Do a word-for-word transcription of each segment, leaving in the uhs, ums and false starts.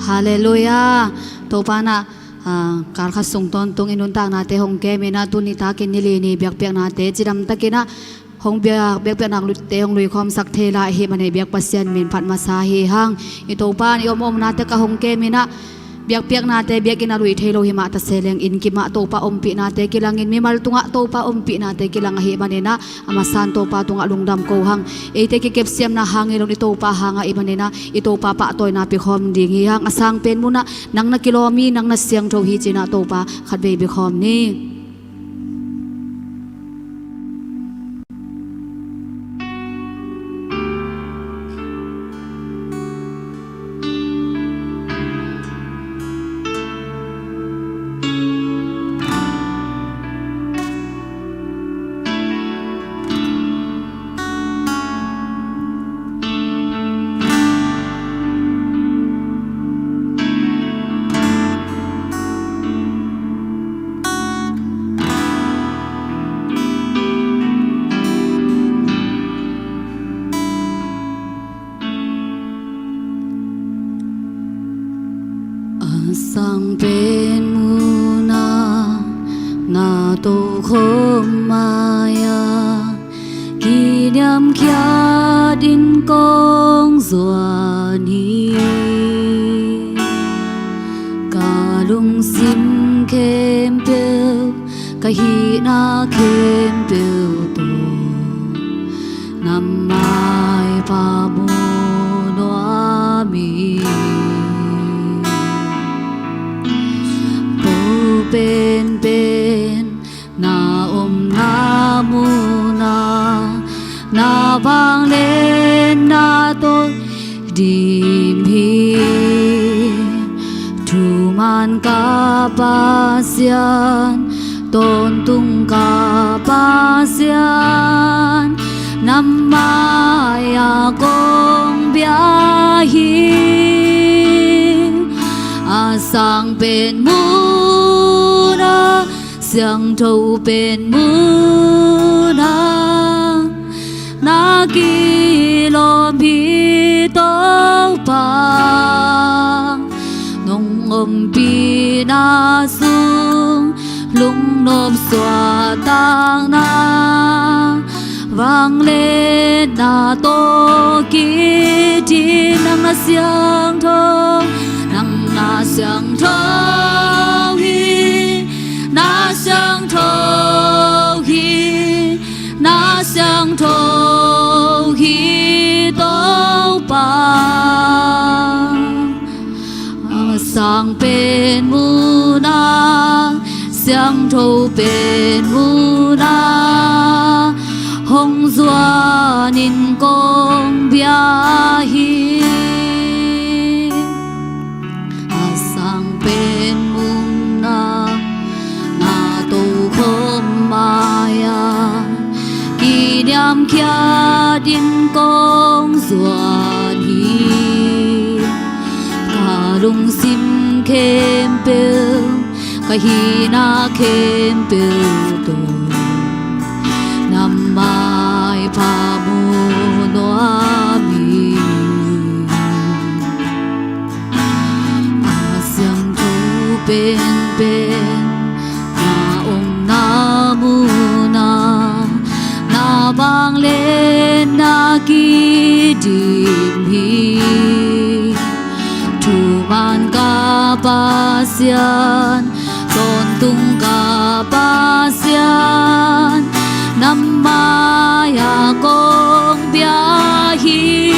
Halleluiah. Topa in ah, ah, kalkhat sung tawntung i nuntaknate hong kemin ah, tuni takin ni li ni biakpiaknate cidamtakin ah hong biak, biakpiaknate hong luikhawmsak thei lai ahih manin biak Pasian min phat masa hi hang. I Topa in i om omnate ka hong kemin ah, biakpiaknate biakinn ah lui thei lo hi mah ta se leng, inn kim ah Topa ompihnate kilangin, mimal tungah Topa ompihnate kilang ahih manin ah, a masa in Topa tungah lungdam ko hang. Eite kikepsiamna hang hi lo in, i Topa hang ahih manin ah, i Topa pahtawina pia khawm ding hi hang. A sangpen munah nang na kilawm hi, nang na siangtho hi ci-in ah Topa khatvei bia khawm ni. A sangpen munah na tokhawm mai-ah, kiniamkhiat in kong zuan hi. Ka lungsim khempeuh, ka hihna khempeuh tawh, na maipha mu nuam hi. Pau penpen na omna munah, na vangliatna tawh dim hi. Thuman ka Pasian, tawntung ka Pasian, na mai-ah kong bia hi. A sangpen munah, siangtho pen munah, na kilawm hi Topa. Nong ompihna sung lungnop suahtakna, vangliatna tawh kidim. Nang na siangtho, nang na siangtho hi, na siangtho hi, na siangtho hi Topa. A sangpen munah, siangtho pen munah, hong zuanin kong bia hi. A sangpen munah, na tokhawm mai-ah, kiniamkhiat in kong zuan hi. Ka lungsim khempeuh, ka hihna khempeuh tawh, na maipha mu nuam hi. A siangtho penpen na omna munah, na vangliatna kidim hi. Thuman ka Pasian, tawntung ka Pasian, na mai-ah kong bia hi.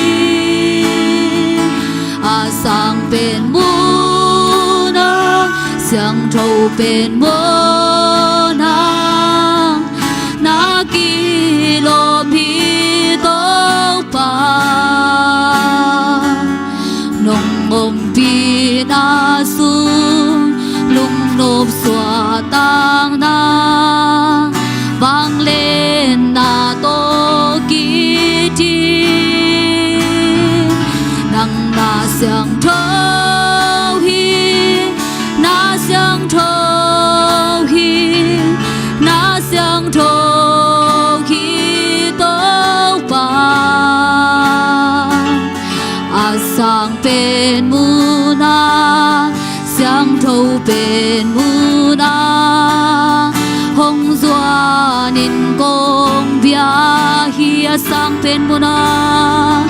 A sangpen munah, siangtho pen munah, na kilawm hi Topa. Nong ompihna sung lungnop suahtakna, vangliatna tawh kidim. Nang na siangtho hi, na siangtho hi, na siangtho hi Topa. A sangpen munah, sang pen mun ah,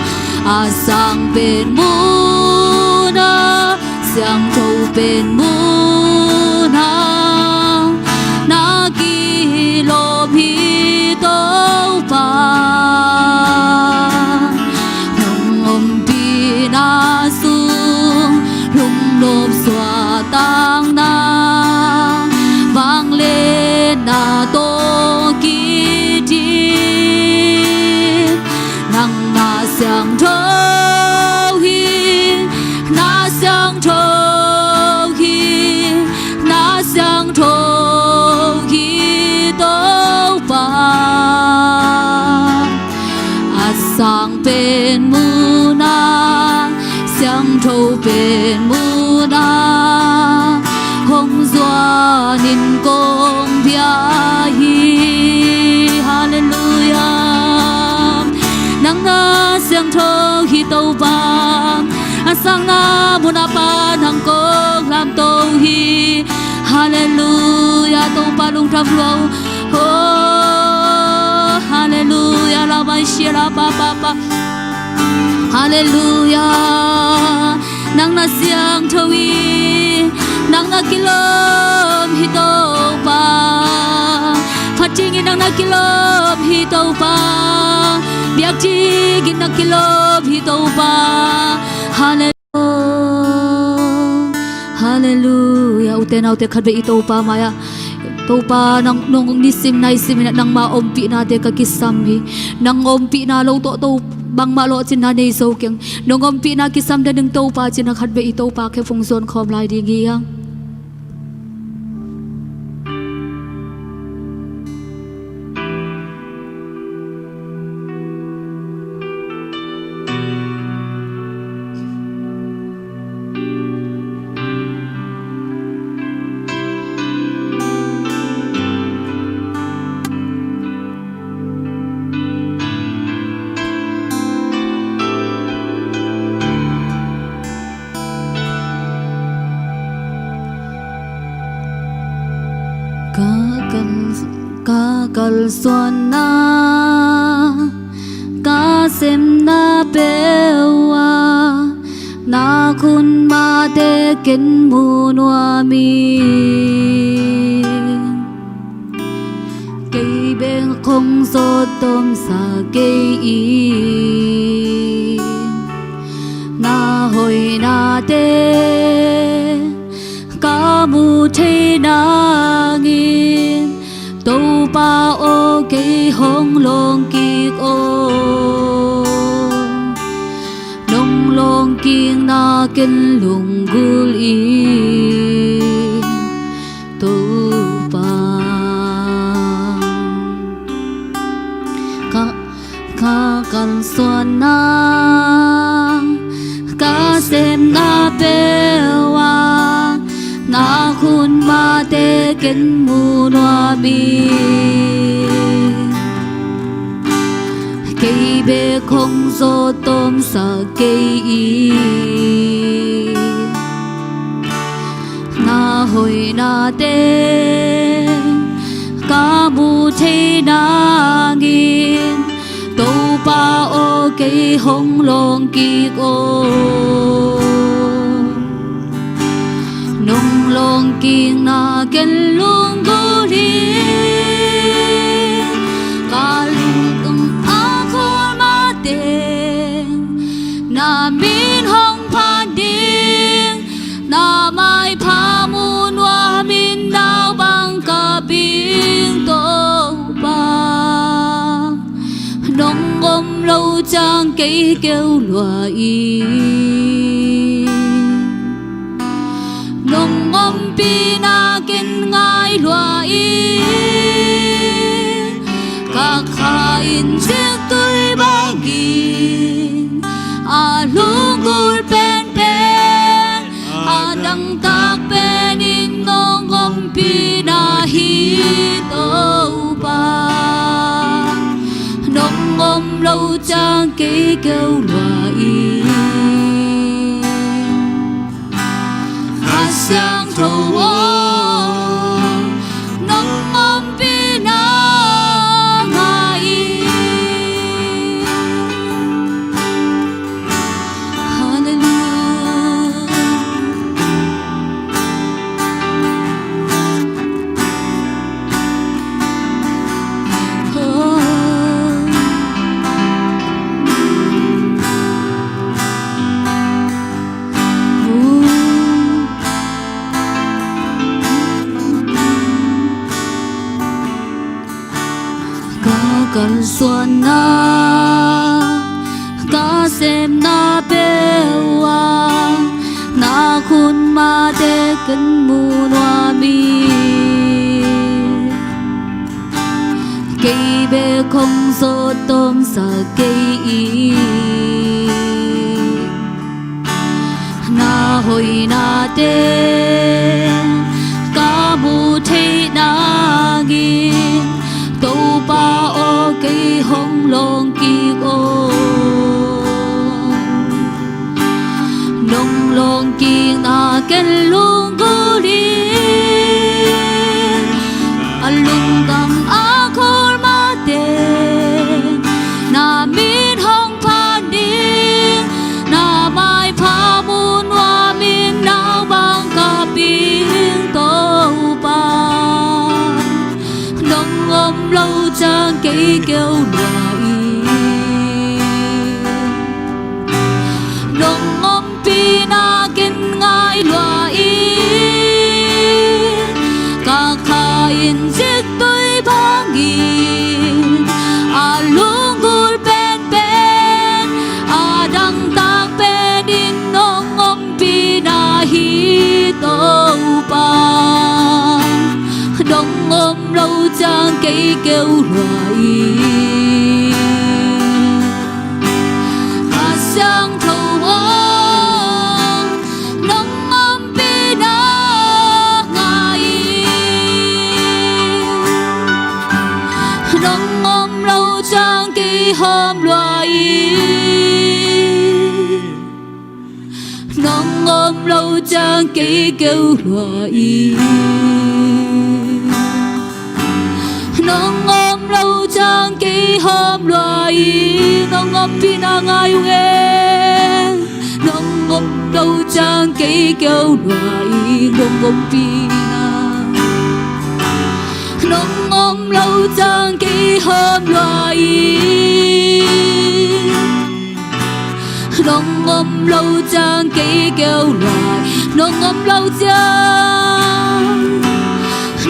a sang pen mun ah, siangtho pen mun ah, na kilawm hi Topa. Nong ompihna sung lungnop suahtakna, vangliatna tawh kidim. Nang na siangtho hi, na siangtho hi, na siangtho hi Topa. A sang pen mun ah, siangtho pen mun ah, hong zuanin kong pia hi. Halleluia. Nang na siangtho hi Topa. A sangna mun ah Pa'n nang kong lamto hi. Halleluia. Topa lungdam lua. Oh, halleluia. La mai shia la pa pa pa. Halleluia. Nang na siangtho hi, nang na kilawm hi Topa. Phat dingin nang na kilawm hi Topa. Biak dingin na kilawm hi Topa. Halleluia. Halleluia. Ute naute, khatvei i Topa mai-ah, Topa, nang, nong nisim naisim in nangma ompihnate ka kisam hi. Nang ompihna lo tawh, Topa, bangmah lawhcinna nei zo keng. Nong ompihna kisam den ing Topa, ci-in a khatvei i Topa khe phung zuan khawm lai ding hi hang. Ka kal, ka kalsuanna, ka sepna peuh ah, na khut mahte ken mu nuam ing. Kei bek hong zawt tawmsak kei in, na hoihnate ka muh theih nangin, Topa aw, kei hong lawng kik aw. Nong lawng kikna ken lunggulh ing, Topa. Ka, ka kalsuanna, ka sepna peuh ah, na khut mahte ken mu nuam ing. Kei bek hong zawt tawmsak kei in, na hoihnate ka muh theih nangin, Topa aw, kei hong lawng kik aw. Nong lawng kikna ken lunggulh hi. Ka lungtang a khut mahte na min hong phat ding, na maipha mu nuam in, na bang ka pia ing Topa. Nong om lo ciang kei keu lua ing, nong ompihna ken ngai lua ing. Ka kha in ciktui bangin a lunggulh penpen, a dangtak pen in nong ompihna hi Topa. Nong om lo ciang kei keu lua ing. Kha Siangtho aw, nong ompihna ngai ing. Ka kalsuanna, ka sepna peuh ah na khut mahte ken mu nuam ing. Kei bek hong zawh tawmsak kei ing. Na hoihnate ka muh theih nangin, Topa aw, kei hong lawng kik aw. Nong lawng kikna ken lunggulh ing. A lungtang a khawl mahte na min hong phat ning. Na maipha mu nuamin naupang kap ing Topa. Nong om lo ciang kei keu lua ing. Nong ompihna ken ngai lua ing. Ka kha in ciktui bangin a lunggulh penpen, a dangtak penin nong ompihna hi Topa. Nong om lo ciang kei keu lua ing. Kha Siangtho aw, nong ompihna ngai ing. Nong om lo ciang kei hawm lua ing. Nong om lo ciang kei keu lua ing. Nong om lo ciang kei hawm lua ing. Nong ompihna ngai ung e. Nong om lo ciang kei keu lua ing. Nong ompihna. Nong om lo ciang kei hawm lua ing. Nong om lo ciang kei keu lua ing. Nong om lo ciang,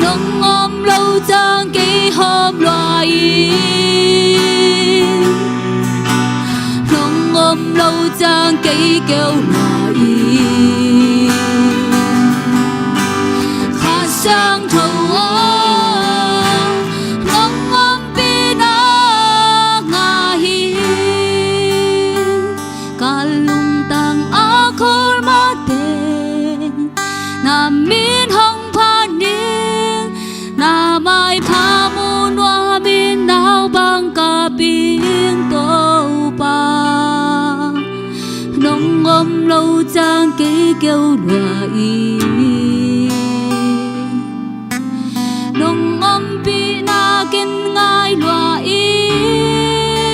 nong om lo ciang kei hawm lua ing. Nong om lo ciang kei keu lua ing. Kha Siangtho aw, nong ompihna ngai ing. Ka lungtang a khawl mahte na min hong phat ning. Na maipha mu nuamin naupang kap ing Topa. Nong om lo ciang kei keu lua ing. Nong ompihna ken ngai lua ing.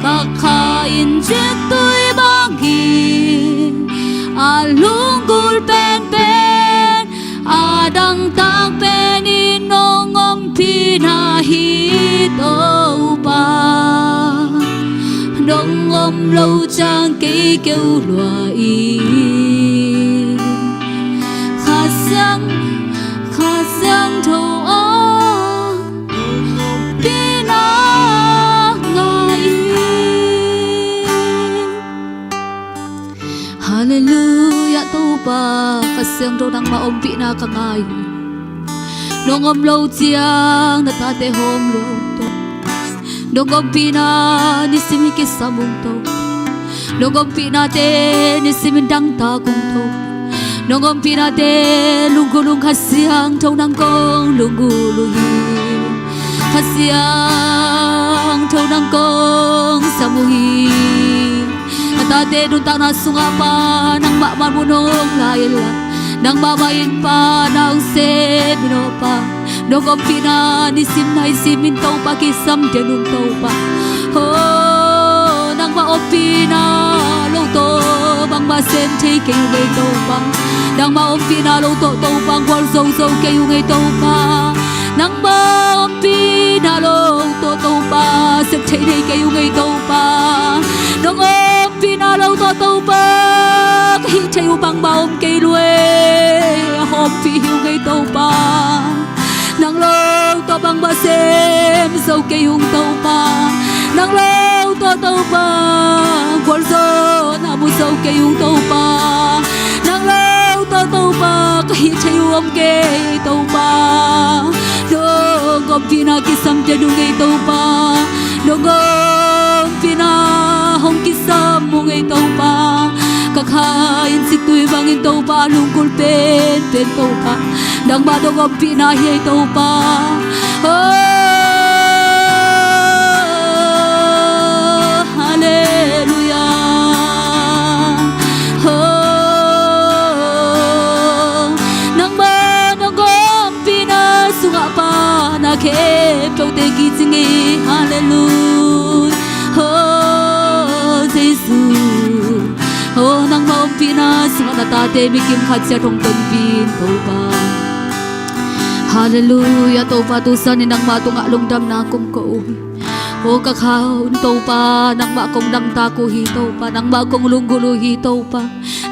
Ka kha in ciktui bangin a lunggulh penpen, a dangtak penin nong ompihna hi Topa. Nong om lo ciang kei keu lua ing. Kha Siang, Kha Siangtho aw, nong ompihna ngai ing. Halleluiah Topa, Kha Siangtho nangmah ompihna ka ngai uh. Nong om lo ciang na tate hawm lo Topa. Nong ompihna nisim in kisam ung Topa. Nong ompihnate nisimin dangtak ung Topa. Nong ompihnate lunggulh ung Kha Siangtho nang kong lunggulh uh hi. Kha Siangtho nang kong sam uh hi. Na tate nuntakna sungah Pa nangmah mah mun hong la inla, nangmah mah in Pa na hong sem in aw Pa. Nong ompihna nisim naisim in Topa kisam den un Topa. Oh, nangmah ompihna lo tawh bangmah sem thei kei ung ei Topa. Nangmah ompihna lo tawh Topa gualzo zo kei ung ei Topa. Nangmah ompihna lo tawh Topa sep thei nei kei ung ei Topa. Nong ompihna lo tawh Topa ka hih theih uh bangmah om kei lua e. A hawmpih hi ung ei Topa. Nang lo tawh bangmah sem kei ung Topa. Nang lo tawh Topa gualzawhna mu zo kei ung Topa. Nang lo tawh Topa ka hih theih uh om kei Topa. Nong ompihna kisam tek ung ei Topa. Nong ompihna hong kisam ung ei Topa. Ka kha in siktui bangin Topa lunggulh penpen Topa. Nangmah nong ompihna hi ei Topa. Oh, halleluiah. Oh, nangmah nong ompihna sungah Pa, na khempeuhte kicing hi. Halleluiah. Oh, Jesuh. Oh, nangmah ompihna sungah na tate mikim khat ciat hong tonpih in Topa. Halleluiah. Topa, tu zanin nangmah tungah lungdamna kong ko uh hi. Oh, ka kha un Topa, nangmah kong damtak uh hi Topa, nangmah kong lunggulh uh hi Topa,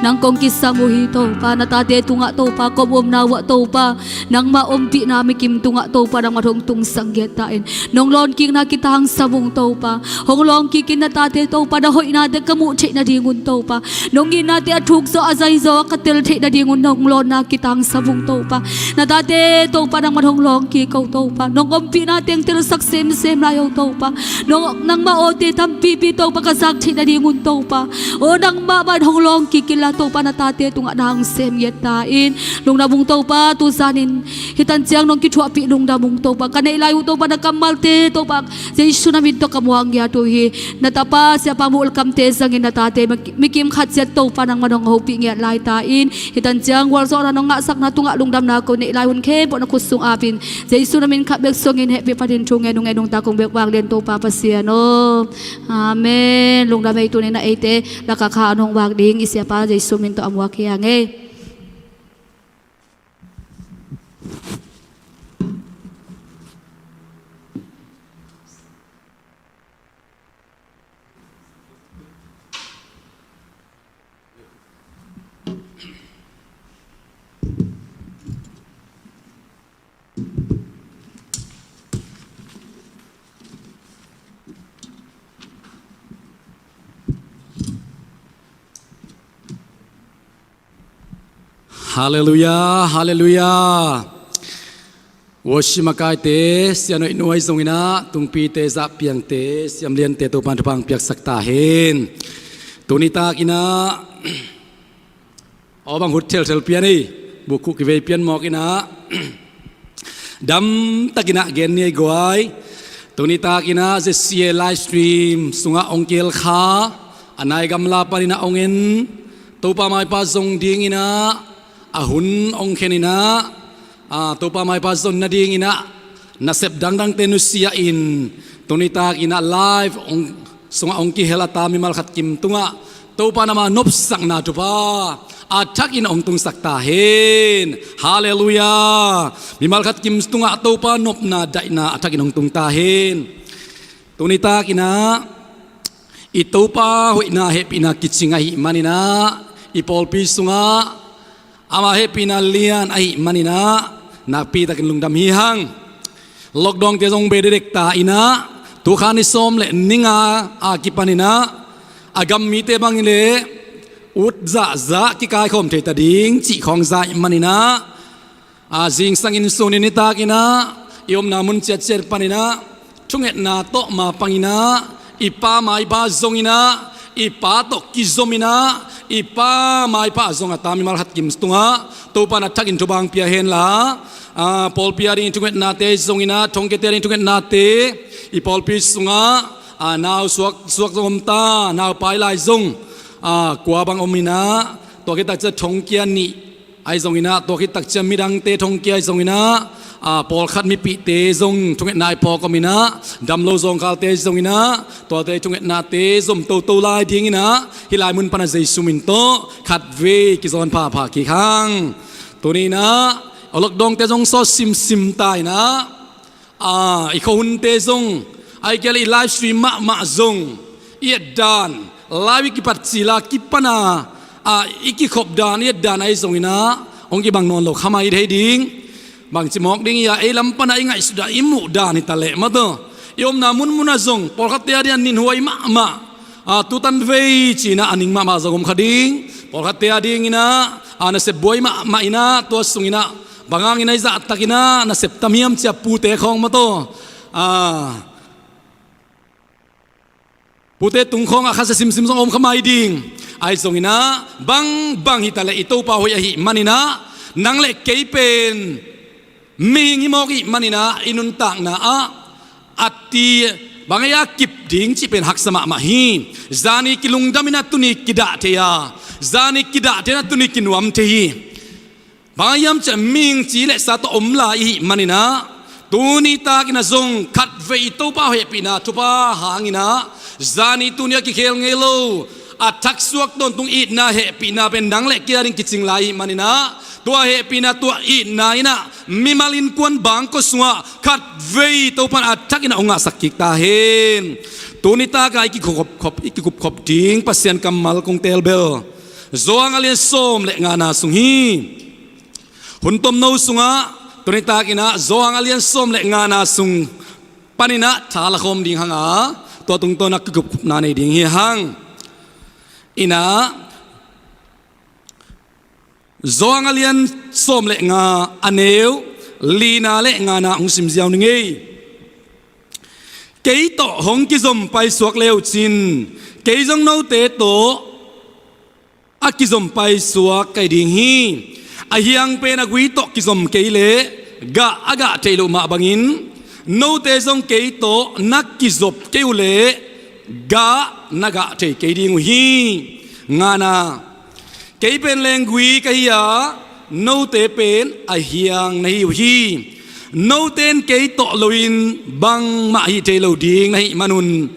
nang kong kisam uh hi Topa. Na tate tungah Topa ka om omna uh ah Topa, nangmah ompihna mikim tungah Topa nangmah hong tungsak ngiat ta in. Nong lawngkikna kitangsam ung Topa. Hong lawngkik in na tate Topa, na hoihnate ka muh theih nadingun Topa, nong itnate a thuk zawh a zai zawh a ka tel theih nadingun nong lawnna kitangsam ung Topa. Na tate Topa nangmah hong lawngkik ko Topa. Nong ompihna teng telsak semsem lai o Topa. Nong, nangmah awte tampipi Topa ka zak theih nadingun Topa. O nangmah mah hong lawngkik inla Topa, na tate tungah na hong sem ngiat ta in. Lungdam ung Topa, tu zanin hih tan ciang nong kithuahpih lungdam ung Topa. Ka neih lai uh Topa, na kammalte Topa, Jesuh na min tawh ka muak ngiat uh hi. Na tapa Siapa Muh Lam Kam te zangin na tate mikim khat ciat Topa nangmah nong hopih ngiat lai ta in. Hih tan ciang gualzawhna nong ngahsakna tungah lungdamna ko neih lai hun khempeuh na khut sung apin, Jesuh na min khat bek sungin hehpih phat in thu ngen ung, ngen ung ta kong bek vanglian Topa Pasian aw. Amen. Lungdam ei. Tuni-in ah eite lakah kha an hong vak ding i Siapa Jesuh min tawh a muak hi hang ei. Halleluiah, halleluiah. Worship makaite, sianhoih nuai zongin ah, tungpite, zahpiangte, siamliante, Topa'n thupha piaksak ta hen. Tuni takin ah, aw bang hut thelthel pian ei, bukkhuh kivei pian mawk in ah, damtakin ah gen ni ei guai. Tuni takin ah Z C A live stream sungah hong kihel kha, a nai gamla panin ah hong en Topa maipa zong dingin ah, a hun hong khen in ah, a, Topa maipa zon nadingin ah nasep dangdangte nusia in, tuni takin ah live hong, sungah hong kihel a ta mimal khat kim tungah Topa'n ama nopsakna thupha a thakin hong tungsak ta hen. Halleluiah. Mimal khat kim tungah Topa nopna daihna a thakin hong tung ta hen. Tuni takin ah i Topa hoihna hehpihna kicing ahih manin ah, i pawlpi sungah ama hehpihna lian ahih manin ah, nakpi takin lungdam hi hang. Lockdown-te zong bei dekdek ta in ah, tukha ni sawm le ni nga a kipan in ah, a gam mite bang hi leh ut zahzah kikaikhawm thei ta ding cih khawng za ahih manin ah, a, zingsang inn sung ni, ni takin ah i omna mun ciatciat panin ah thungetna tawh mapang in ah, i pa maipa zong in ah, i pa tawh kizom in ah, i pa maipa zong a ta mimal khat kim tungah Topa'n a thakin thupha pia hen la, a, pawlpi a ding thungetnate zong in ah, thongkiate a ding thungetnate, i pawlpi sungah, a, nau suak, suak zong om ta, nau pai lai zong, a, kua bang om in ah, tua khit tak ciang thongkia nih ahi zongin ah, tua khit tak ciang midangte thongkia ahi zongin ah, a, pawlkhat mipihte zong thungetna i phawk om in ah, damlo zawngkhalte ahi zongin ah, tuate thungetnate zom toto lai dingin ah, hih lai mun pan a Jesuh min tawh khatvei kizawn phapha kik hang. Tuni in ah, a, lockdown-te zong sawt simsim ta in ah, a, i khuahunte zong, ahih kei leh i live stream mahmah zong, i etdan, live i kipat cil a kipan a, a, i kikhop dan, i etdan ahi zongin ah, hong kibang nawn lo kha mai thei ding. Bangci mawk ding hiam, ei lam pan a i ngaihsut a i muh dan hi ta leh maw taw. I omna munmunah zong pawlkhatte a dingah ninhuai mahmah, a, tutan vei cinah a ning mahmah zong om kha ding. Pawlkhatte a dinginah, a, nasep buai mahmah inah tua sunginah bang hanginah i zahtakinah nasep tam hiam cia pute khawng mataw, a, pute tungkhawngah khasia simsim zong om kha mai ding. Ahi zonginah bangbang hitaleh i Topa hoih ahih maninah nang le kei pen mihing hi mawk ih maninah i nuntakna ah a ti bang ei a kip ding cih pen haksa mahmah hi. Zani kilungdaminah tuni kidah thei a, zani kidah theinah tuni kinuam thei hi. Bang hiam ciah mihing ci le sa tawh om lai ihih maninah tuni takinah zong khatvei i Topa hehpihna thupha hanginah zani tuni a kikhel ngei lo a thaksuak tawntung itna hehpihna pen nang le kei a ding kicing lai ihih maninah tua hehpihna tua itna inah mimal innkuan bangkua sungah khatvei Topa in a thakinah hong ngahsak kik ta hen. Tuni takah i kikupkhop, i kikupkhop ding Pasian kammal kong teel bel Johan a lian sawm le ngana sung hi. Hun tomno sungah tuni takinah Johan a lian sawm le ngana sung paninah tha lakhawm ding hanga tua tungtawnah kikupkhopna nei ding hi hang. Inah Johan a lian sawm le nga a neu lina le ngana hong simziau ni ngei. Kei tawh hong kizom paisuak le uh cin kei zong note tawh a kizom paisuak ka hi ding hi. A hiang pen a gui tawh kizom kei leh gah a gah theih loh mah bangin note zong kei tawh na kizop kei uh leh gah na gah thei kei ding uh hi. Ngana, kei pen lenggui ka hi a note pen a hiang na hi uh hi. Note in kei tawh loin bangmah hih thei lo ding na hih manun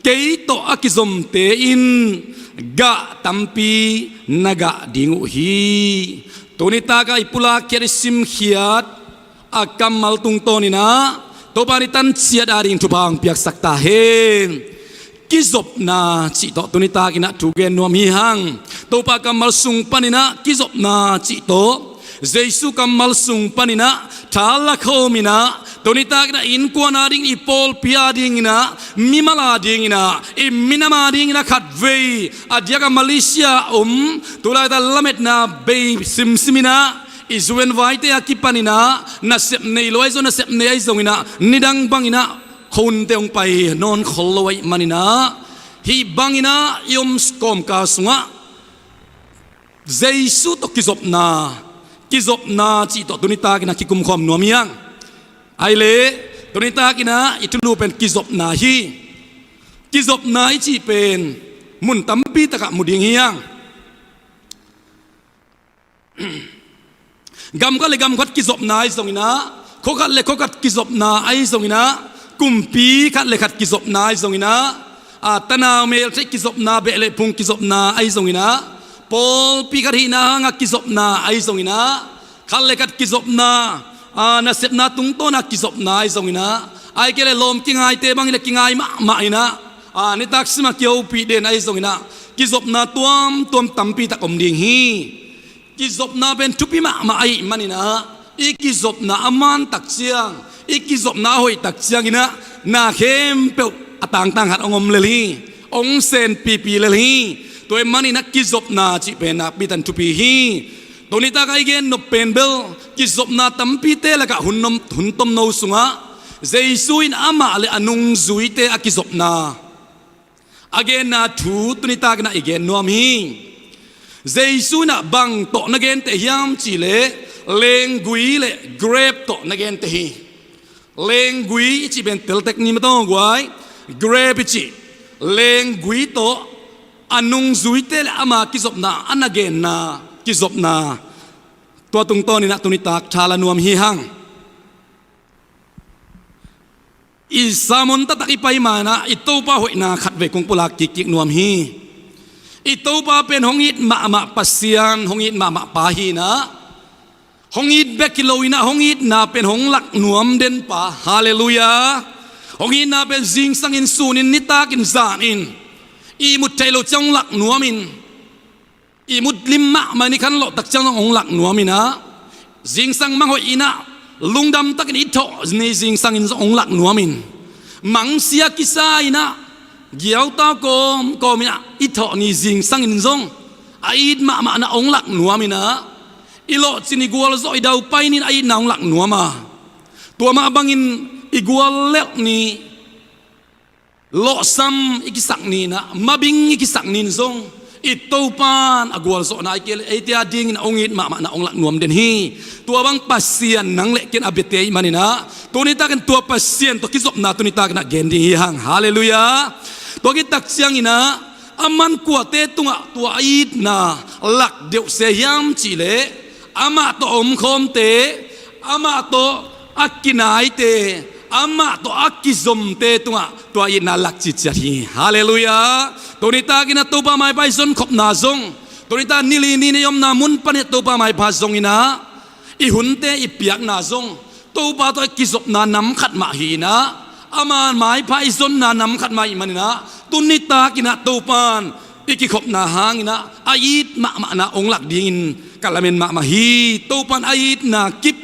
kei tawh a kizomte in gah tampi na gah ding uh hi. Tuni takah i pulak khiat i simkhiat a kammal tungtawninah Topa in i tanciat a ding thupha hong piaksak ta hen. Kizopna cih tawh tuni takinah thu gen nuam hi hang. Topa kammal sung paninah kizopna cih tawh Jesu kammal sung paninah tha lakhawm inah tuni takinah innkuan a ding i pawlpi a dinginah mimal a dinginah i minam a dinginah khatvei a diakah Malaysia om tulaitak lametna bei simsim inah i zu in vaite a kipaninah nasep nei lo ahi zong nasep nei ahi zonginah nidang banginah khonte hong pai nawn khol lo ahih maninah hih banginah i om kawmkal sungah Jesu tawh kizopna, kizopna cih tawh tuni takinah kikumkhawm nuam hi hang. Ahi leh tuni takinah i thulu pen kizopna hi. Kizopna i cih pen mun tampi takah mu ding hi hang. Gam khat le gam khat kizopna ahi zonginah, khua khat le khua khat kizopna ahi zonginah, kumpi khat le khat kizopna ahi zonginah, a, tanau meltheih kizopna, beh le phung kizopna ahi zonginah, pawlpi khat hihna hanga kizopna ahi zonginah, khat le khat kizopna, a, nasepna tungtawna kizopna ahi zonginah, ahih kei leh lawm kingaite bangin a kingai mahmah inah, a, nitak simah kihopih den ahi zonginah kizopna tuamtuam tampi tak om ding hi. Kizopna pen thupi mahmah ahih maninah i kizopna a man tak ciang, i kizopna a hoih tak cianginah na khempeuh a tangtang khat hong om lel hi. Hong senpipi lel hi. Tua ahih maninah kizopna cih pen nakpi takin thupi hi. Tuni takah i gen nop pen bel kizopna tampite lakah hun nom, hun tomno sungah Jesu in amah le a nungzuite a kizopna a genna thu tuni takinah i gen nuam hi. Jesu inah bang tawh na genteh hiam cihleh lenggui le grep tawh na genteh hi. Lenggui i cih pen teltek ni mataw guai, grep i cih lenggui tawh a nungzuite le ama kizopna a na genna kizopna tua tungtawninah tuni tak tha la nuam hi hang. I sermon taktak i pai manah i Topa hoihna khatvei kong pulak kikkik nuam hi. I Topa pen hong it mahmah Pasian, hong it mahmah Pa hinah, hong it bek hi loinah hong itna pen hong lak nuam den Pa. Halleluiah. Hong itna pen zingsangin, sunin, nitakin, zanin i ihmut theih loh ciang hong lak nuamin, ihmut lim mahmah in i khanlawh tak ciang zong hong lak nuaminah, zingsang manghoih inah lungdam takin i thawh ni zingsangin zong hong lak nuamin, mangsia kisa in ah, giautau kawmkawm in ah i thawh ni zingsang in zong a it mahmahna hong lak nuam in ah, i lawhcin i gualzawh i daupai ni in a itna hong lak nuam a, tua mah bangin i guallelh ni, lawhsam i kisak ni in ah, mabing i kisak ni in zong i Topa'n a gualzawhna a i kei le eite a dingin hong it mahmahna hong lak nuam den hi. Tua bang Pasian nang le kei in a biate ahih manin ah, tuni takin tua Pasian tawh kizopna tuni takin ah gen ding hi hang. Halleluiah. Tua khit tak ciangin ah, aman kuate tungah tua a itna lak deuh se hiam cih leh, amah tawh a omkhawmte, amah tawh a kinaite, amah tawh a kizomte tungah tua itna lak citciat hi. Halleluiah. Tuni takin ah Topa maipha i zonkhopna zong, tuni ta ni li ni-in i omna mun panin ah Topa maipha zong in ah, i hunte i piakna zong Topa tawh i kizopna nam khat mah hi in ah, ama maipha i zonna nam khat mah ahih manin ah, tuni takin ah Topa'n i kikhopna hangin ah a it mahmahna hong lak dingin ka lamen mahmah hi. Topa'n a itna kip,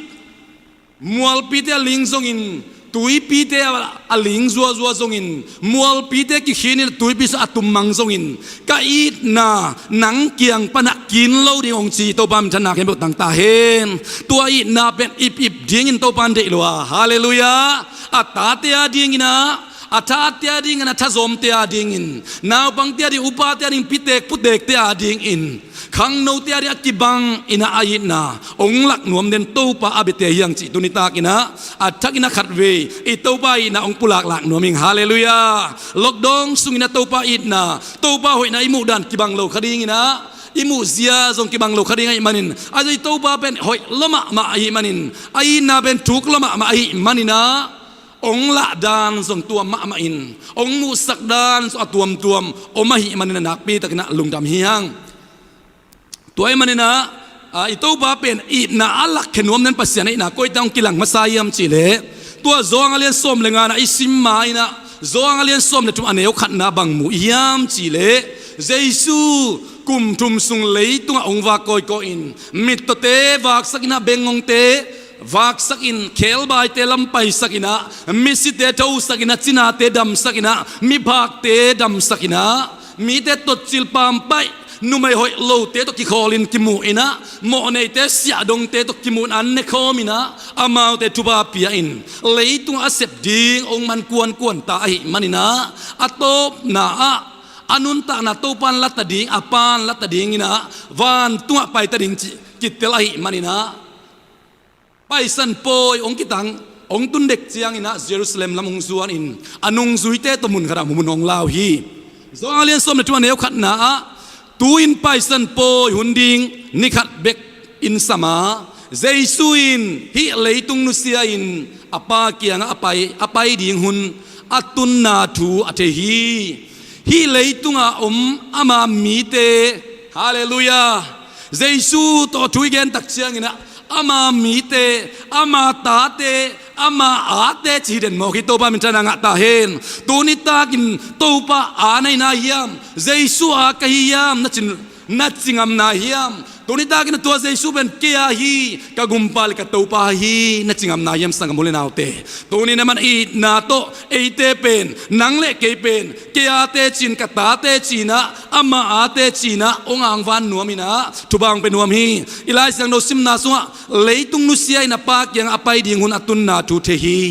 mualpite a ling zongin, tuipite a, a ling zuazua zongin, mualpite kikhin in tuipi sung a tummang zongin, ka itna nang kiang pan ah kin lo ding hong ci, Topa minthanna khempeuh tang ta hen. Tua itna pen ipip dingin Topa'n deih lo a, halleluiah, a tate a dingin ah, a thate a dingin, a thazawmte a dingin, naupangte a ding, upate a ding, pitek putekte a dingin, khangnote a ding a kibang in ah a itna hong lak nuam den Topa a biate hi hang cih tuni takin ah a thakin ah khatvei i Topa itna hong pulak lak nuam ing. Halleluiah. Lockdown sungin ah Topa itna, Topa hoihna i muh dan kibang lo kha dingin ah, i muhzia zong kibang lo kha ding ahih manin, a i Topa pen hoih lua mahmah ahih manin, a itna pen thuk lua mahmah ahih manin ah, hong lah dan zong tuam mahmah in, hong muhsak dan zong a tuamtuam om ahih manin ah nakpi takin ah lungdam hi hang. Tua ahih manin ah, a, i Topa pen itna a lakkhia nuam den Pasian a itna koitak hong kilang masa hiam cih leh, tua Johan a lian sawm le nga-na i sim ma-in ah, Johan a lian sawm le thum a neu khatna bang mu i hiam cih leh, Jesu kum thum sung leitungah hong vak kawikawi in, mittawte vaksak in ah, bengngongte vaksak in, khebaite lampaisak in ah, misite thosak in ah, cinate damsak in ah, miphakte damsak in ah, mite totcil pampaih, numei hoih lote tawh kikhawl in kimu in ah, mawhneite siahdongte tawh kimu in ah, an nekhawm in ah, amaute thupha pia in, leitungah a sep ding hong man kuankuan ta ahih manin ah, a tawpna ah a nuntakna Topa'n la ta ding, a Pa'n la ta dingin ah, vantungah pai ta ding cih kitel ahih manin ah, Paisan pawi hong kitang, hong tun dek ciangin ah Jerusalem lam hong zuanin, a nungzuite tawh mun khatah mun hong la uh hi. Johan a lian sawm le thum a neu khatna ah, tu-in Paisan pawi hun ding ni khat bek in sam a, Jesu in hih leitung nusia-in a Pa kiangah a pai, a pai ding hun a tunna thu a thei hi. Hih leitungah om ama mite, halleluiah, Jesu tawh thu i gen tak ciangin ah, ama mite, ama tate, ama ate ci hi den mawk hi. Topa minthanna ngah ta hen. Tuni takin Topa a na hi na hiam, Jesu a ka hi hiam na cin, na ci ngam na hiam? Tuni takin ah tua Jesu pen kei a hi, ka Gumpa le ka Topa hi na ci ngam na hiam, sanggam u le naute? Tuni-in a man itna tawh eite pen, nang le kei pen, kei a teci-in, ka ta teci-in ah, ama a teci-in ah hong angvan nuam in ah, thupha hong pia nuam hi. I Lai Siangtho simna sungah, leitung nusia-in a Pa kiangah a pai ding hun a tunna thu thei hi.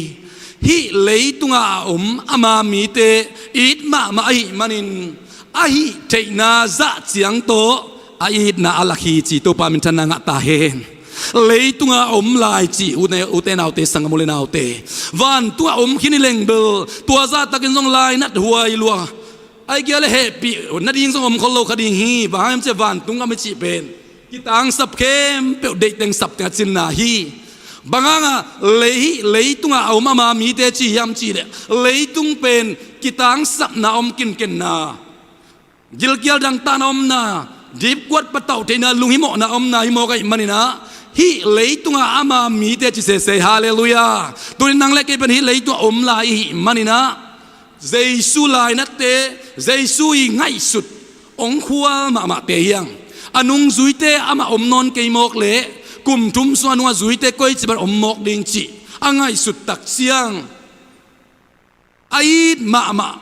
Hih leitungah a om ama mite it mahmah ahih manin, a hih theihna zah ciang tawh a itna a lak hi ci, Topa minthanna ngah ta hen. Leitungah a om lai cih, ute, ute naute, sanggam u le naute, vantungah a om khin hi leng bel, tua zahtakin zong lainat huai lua, ahih kei leh hehpih nading zong om khol lo kha ding hi. Bang hang hiam cih leh vantung gam i cih pen kitangsap khempeuh deih teng sap teng a cinna hi. Bang hangah lei, leitungah a om ama mite ci hiam cih leh, leitung pen kitangsapna om kinkenna, gilkial dangtakna omna, dipkuat patauh theihna, lunghimawhna omna hi mawk ahih manin ah, hih leitungah ama mite ci sese hi. Halleluiah. Tuni-in nang le kei pen hih leitungah om lai i hih manin ah, Jesu lainatte, Jesu i ngaihsut hong khual mahmahte hi hang. A nungzuite amah om nawn kei mawk leh, kum thum sung a nung a zuite koici bang om mawk ding cih a ngaihsut tak ciang, a it mahmah,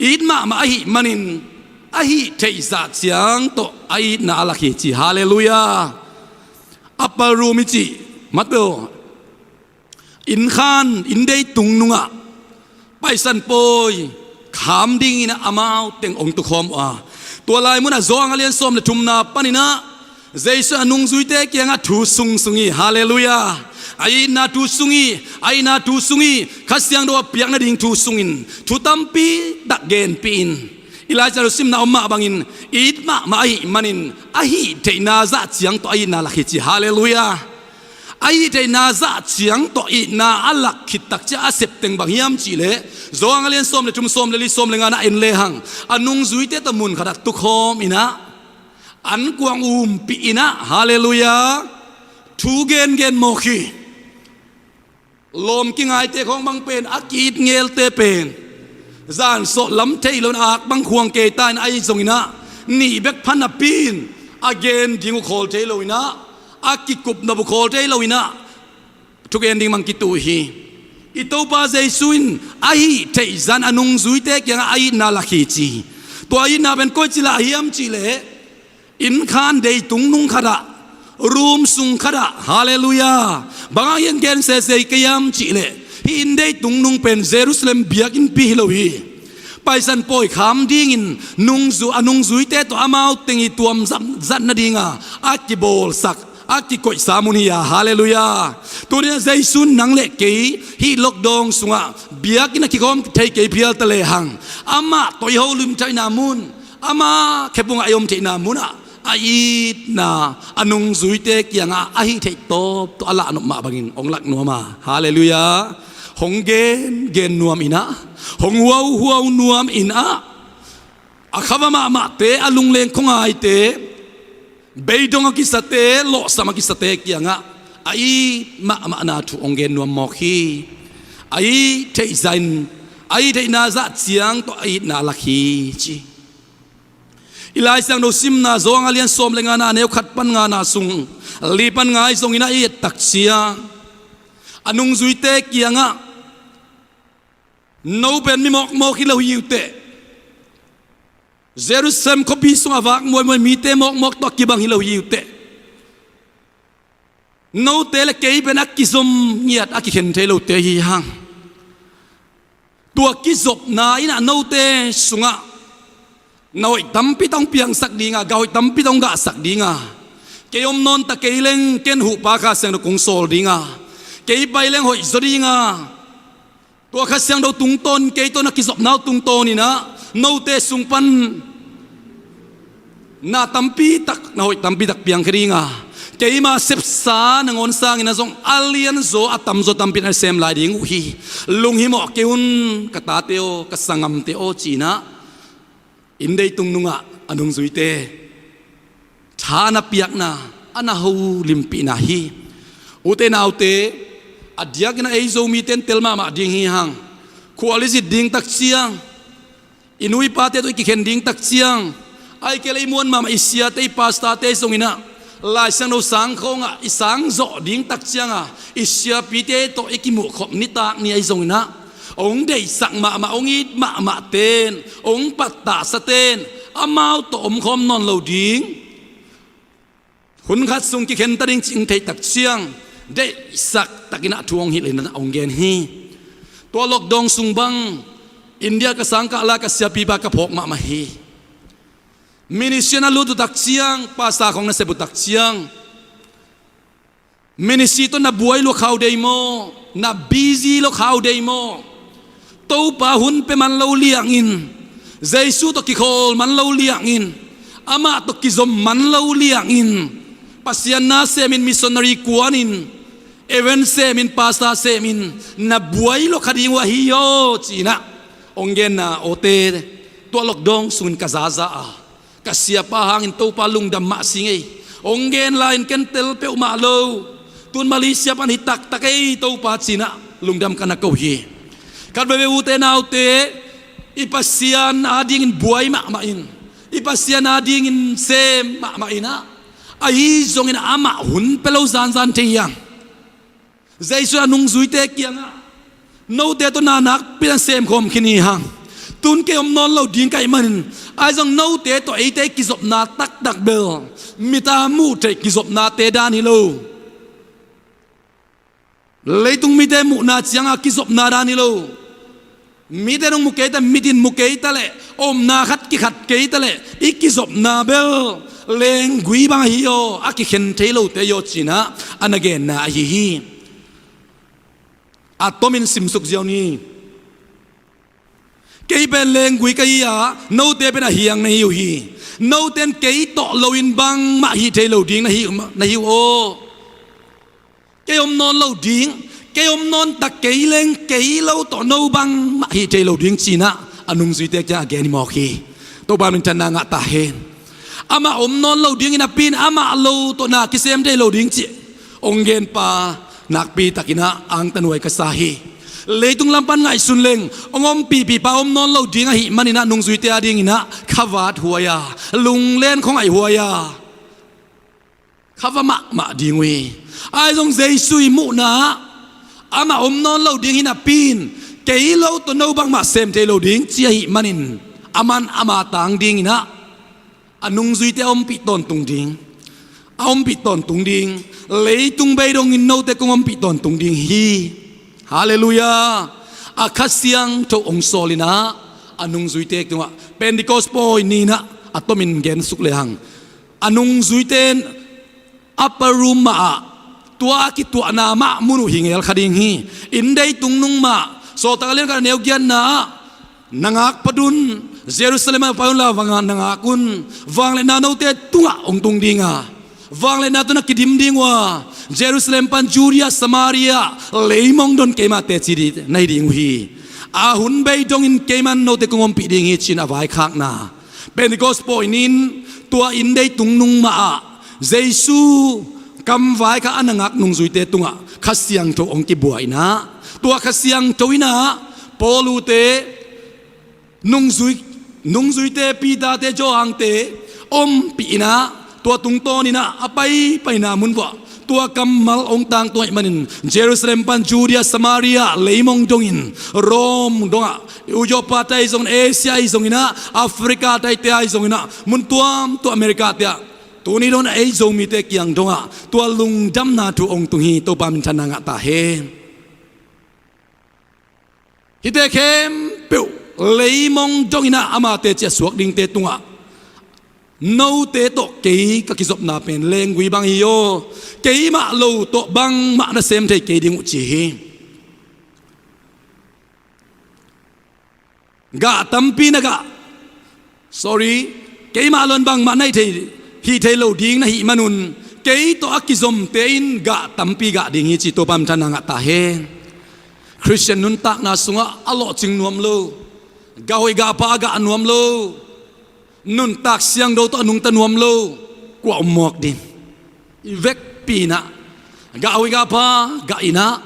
it mahmah ahih manin a hih theih zah ciang tawh a itna a lak hi ci. Halleluiah. Upper room i cih, mat beuh, innkhan, inndei tung nungah Paisan pawi kham dingin amau teng hong tukhawm uh a, tua lai munah Johan a lian sawm le thumna paninah Jesu a nungzuite kiangah thu sungsung hi. Halleluiah. A itna thu sung hi. A itna thu sung hi. Kha Siangtho a piak nading thu sungin thu tampi tak genpih in, i Lai Siangtho simna om mah bangin it mahmah ahih manin a hih theihna zah ciang tawh a itna lak hi ci. Halleluiah. A hih theihna zah ciang tawh itna a lak khit tak ciah a sep teng bang hiam cihleh, Johan a lian sawm le thum, sawm le li, sawm le ngana en lehang, a nungzuite tawh mun khatah tukhawm inah, ankuang umpih inah, halleluiah, thu gengen mawk hi. Lawm kingaite khawng bang pen, a ki-it ngelte pen, zan sawh lam thei lo in, ak bang khuang kei ta in, ahi zonginah nih bek pha napi in a gen ding uh khawl thei lo inah, a kikup nop uh khawl thei lo inah, thugen ding bang kitu hi. I Topa Jesu in a hih theih zan a nungzuite kiangah a itna lak hi ci. Tua itna pen koici lah hiam cihleh, innkhan deitung nung khatah, room sung khatah, halleluiah. Bang hang hian gen sese kei hiam cihleh, hih inndei tung nung pen Jerusalem biakinnpi hi lo hi. Paisan pawi kham dingin nungzu-, a nungzuite tawh amau teng i tuam zat, zat nadinga a kibawlsak, a kikoihsa mun hi a, halleluiah. Tuninah Jesu in nang le kei hih lockdown sungah biakinn a kikhawm thei kei phial ta lehang, amah tawh i holim theihna mun, ama khepungah i om theihna munah a itna a nungzuite kiangah a hih theih tawp tawh a lahnop mah bangin hong lak nuam a, halleluiah, hong gengen nuam inah, hong huauhuau nuam inah, a khava mahmahte, a lungleng khuangaite, beidong a kisate, lawhsam a kisate kiangah a it mahmahna thu hong gen nuam mawk hi. A it theih zah in, a it theihna zah ciang tawh a itna lak hi ci. I Lai Siangtho simna Johan a lian sawm le ngana, neu khat pan ngana sung, li pan nga ahi zonginah i et tak ciang, a nungzuite kiangah, no pen mi mawkmawk hi lo hi uh teh. Jerusalem khuapi sungah vak muaimuai mite mawkmawk tawh a kibang hi lo hi uh teh. Note le kei pen a kizom ngiat, a kikhen thei lote hi hang. Tua kizopna inah note sungah na hoih tampi tawh hong piangsak dinga, gah hoih tampi tawh hong gahsak dinga, kei om nawn ta kei leng ken huhpa Kha Siangtho kong sawl dinga, kei pai leng hoih zaw dinga, tua Kha Siangtho tungtawn, kei tawh na kizopna uh tungtawn inah note sung pan na tampi tak, na hoih tampi tak piangkhia dinga, keima sepsa nangawn sanginah zong a lianzaw, a tamzaw tampi na sem lai ding uh hi. Lunghimawh kei un, ka tate aw, ka sanggamte aw, ci-inah inndei tung nungah a nungzuite tha na piakna, a na holimpihna hi. Ute naute, a diakinah ei Zomite in tel mahmah ding hi hang. Khual i zit ding tak ciang, i nu i pate tawh i kikhen ding tak ciang, ahih kei leh i muan mahmah i siate, i pastorte zonginah Lai Siangtho sang khawngah i sang zawh ding tak cianga, i siapite tawh i kimuhkhop nitak ni ahi zonginah, hong deihsak mahmah, hong it mahmahte in, hong pattahsate in, amau tawh omkhawm nawn lo ding, hun khat sung kikhenta ding cih hong theih tak ciang, deihsak takinah thu hong hilh inah hong gen hi. Tua lockdown sung bang India ka sangkah lai, ka siapipa ka phawk mahmah hi. Ministry na lut uh tak ciang, pastor khawng na sep uh tak ciang, ministry tawh na buai lua kha uh dei maw, na busy lua kha uh dei maw? Topa hun pia man lo liangin, Jesu tawh kikhawl man lo liangin, amah tawh kizom man lo liangin, Pasian na semin, missionary kuanin, event semin, pastor semin, na buai lua kha ding uh ahi aw, ci-inah hong genna, awte, tua lockdown sungin ka zaza a, ka siapa hangin Topa lungdam mah si ngei. Hong gen lai-in ken tel peuhmah lo. Tun Malaysia pan hi taktak ei Topa, ci-inah lungdam ka na ko hi. Khat veve ute naute, i Pasian adingin buai mahmah in, i Pasian adingin sem mahmah inah, ahi zongin amah hun pia lo zanzan thei hiam? Jesu a nungzuite kiangah Note tawh na nakpi-in semkhawm khin hi hang. Tun kei om nawn lo ding ka hih manin, ahi zong note tawh eite i kizopna taktak bel, mit a muh theih kizopnate dan hi lo. Leitung mite muhna cianga kizopna dan hi lo. Mite nong mu kei ta, mit in mu kei ta leh, omna khat kikhat kei ta leh, i kizopna bel lenggui bang ahi aw, a kikhen thei lote hi aw ci-in ah a na genna ahi hi. A tomin simsuk ziau ni. Kei pen lenggui ka hi a, note pen a hiang na hi uh hi. Note in kei tawh loin bangmah hih thei lo ding na hi, na hi uh aw. Kei om nawn lo ding, kei om nawn tak kei leng, kei lo tawh no bangmah hih thei lo ding ci-in ah a nungzuite kiang a gen hi mawk hi. Topa minthanna ngah ta hen. Amah om nawn lo ding hi napi-in amah lo tawh na kisem thei lo ding ci hong genpa nakpi takin ah angtanhuai ka sa hi. Leitung lam pan ngaihsun leng, hong ompihpihpa om nawn lo ding ahih manin ah nungzuite a dingin ah khavat huai a, lunglen khuangaih huai a, khavak mahmah ding uh hi. Ahi zong Jesu i muhna ah amah om nawn lo ding hi napi-in, kei lo tawh no bangmah sem thei lo ding ci ahih manin, aman ama tang dingin ah a nungzuite a ompih tawntung ding, a ompih tawntung ding, leitung bei dongin note kong ompih tawntung ding hi. Halleluiah. A Kha Siangtho hong sawl in ah a nungzuite tungah, Pentecost pawi ni-in ah a tomin gensuk lehang, a nungzuite in upper room mah ah, tua a kituahna mah mun uh hi ngel kha ding hi. Inndei tungnung mah, Sawltak a lian khat a neu giatna ah, na ngak phat un, Jerusalem ah pai unla vanga na ngak un. Vangliatna note tungah hong tung ding a, vangliatna tawh na kidim ding uh a, Jerusalem pan Judea, Samaria, leimong don keima teci ding na hi ding uh hi. A hun bei dongin keiman note kong ompih ding hi ci-in a vaikhakna. Pentecost pawi ni-in tua inndei tungnung mah ah Jesu kamvai kha a na ngak nungzuite tungah Kha Siangtho hong kibuak in ah, tua Kha Siangtho in ah Paul-te, nungzui, nungzuite Peter-te, Johan-te ompih in ah, tua tungtawn in ah a paipaina mun vuah tua kammal hong tangtung ahih manin Jerusalem pan Judea, Samaria, leimong dongin, Rome dongah, Joppa-te ahi zongin, Asia ahi zongin ah, Africa-te ahi zongin ah, mun tuamtuam, America-te ah, tuni dong ei Zomite kiang dongah tua lungdamna thu hong tung hi. Topa minthanna ngah ta hen. Hihte khempeuh leimong dongin ah ama teci a suak dingte tungah, note tawh kei ka kizopna pen lenggui bang hi aw, keimah lo tawh bangmah na sem thei kei ding uh ci hi. Gah tampi na gah, sorry, keimah lo-in bangmah na hih thei, hih thei lo ding na hih manun, kei tawh a kizomte in gah tampi gah ding hi ci. Topa minthanna ngah ta hen. Khristian nuntakna sungah a lawhcing nuam lo, gah hoih gah pha a gah nuam lo, nuntak siangtho tawh a nungta nuam lo kua om mawk ding? I vekpi-in ah gah hoih gah pha gah in ah,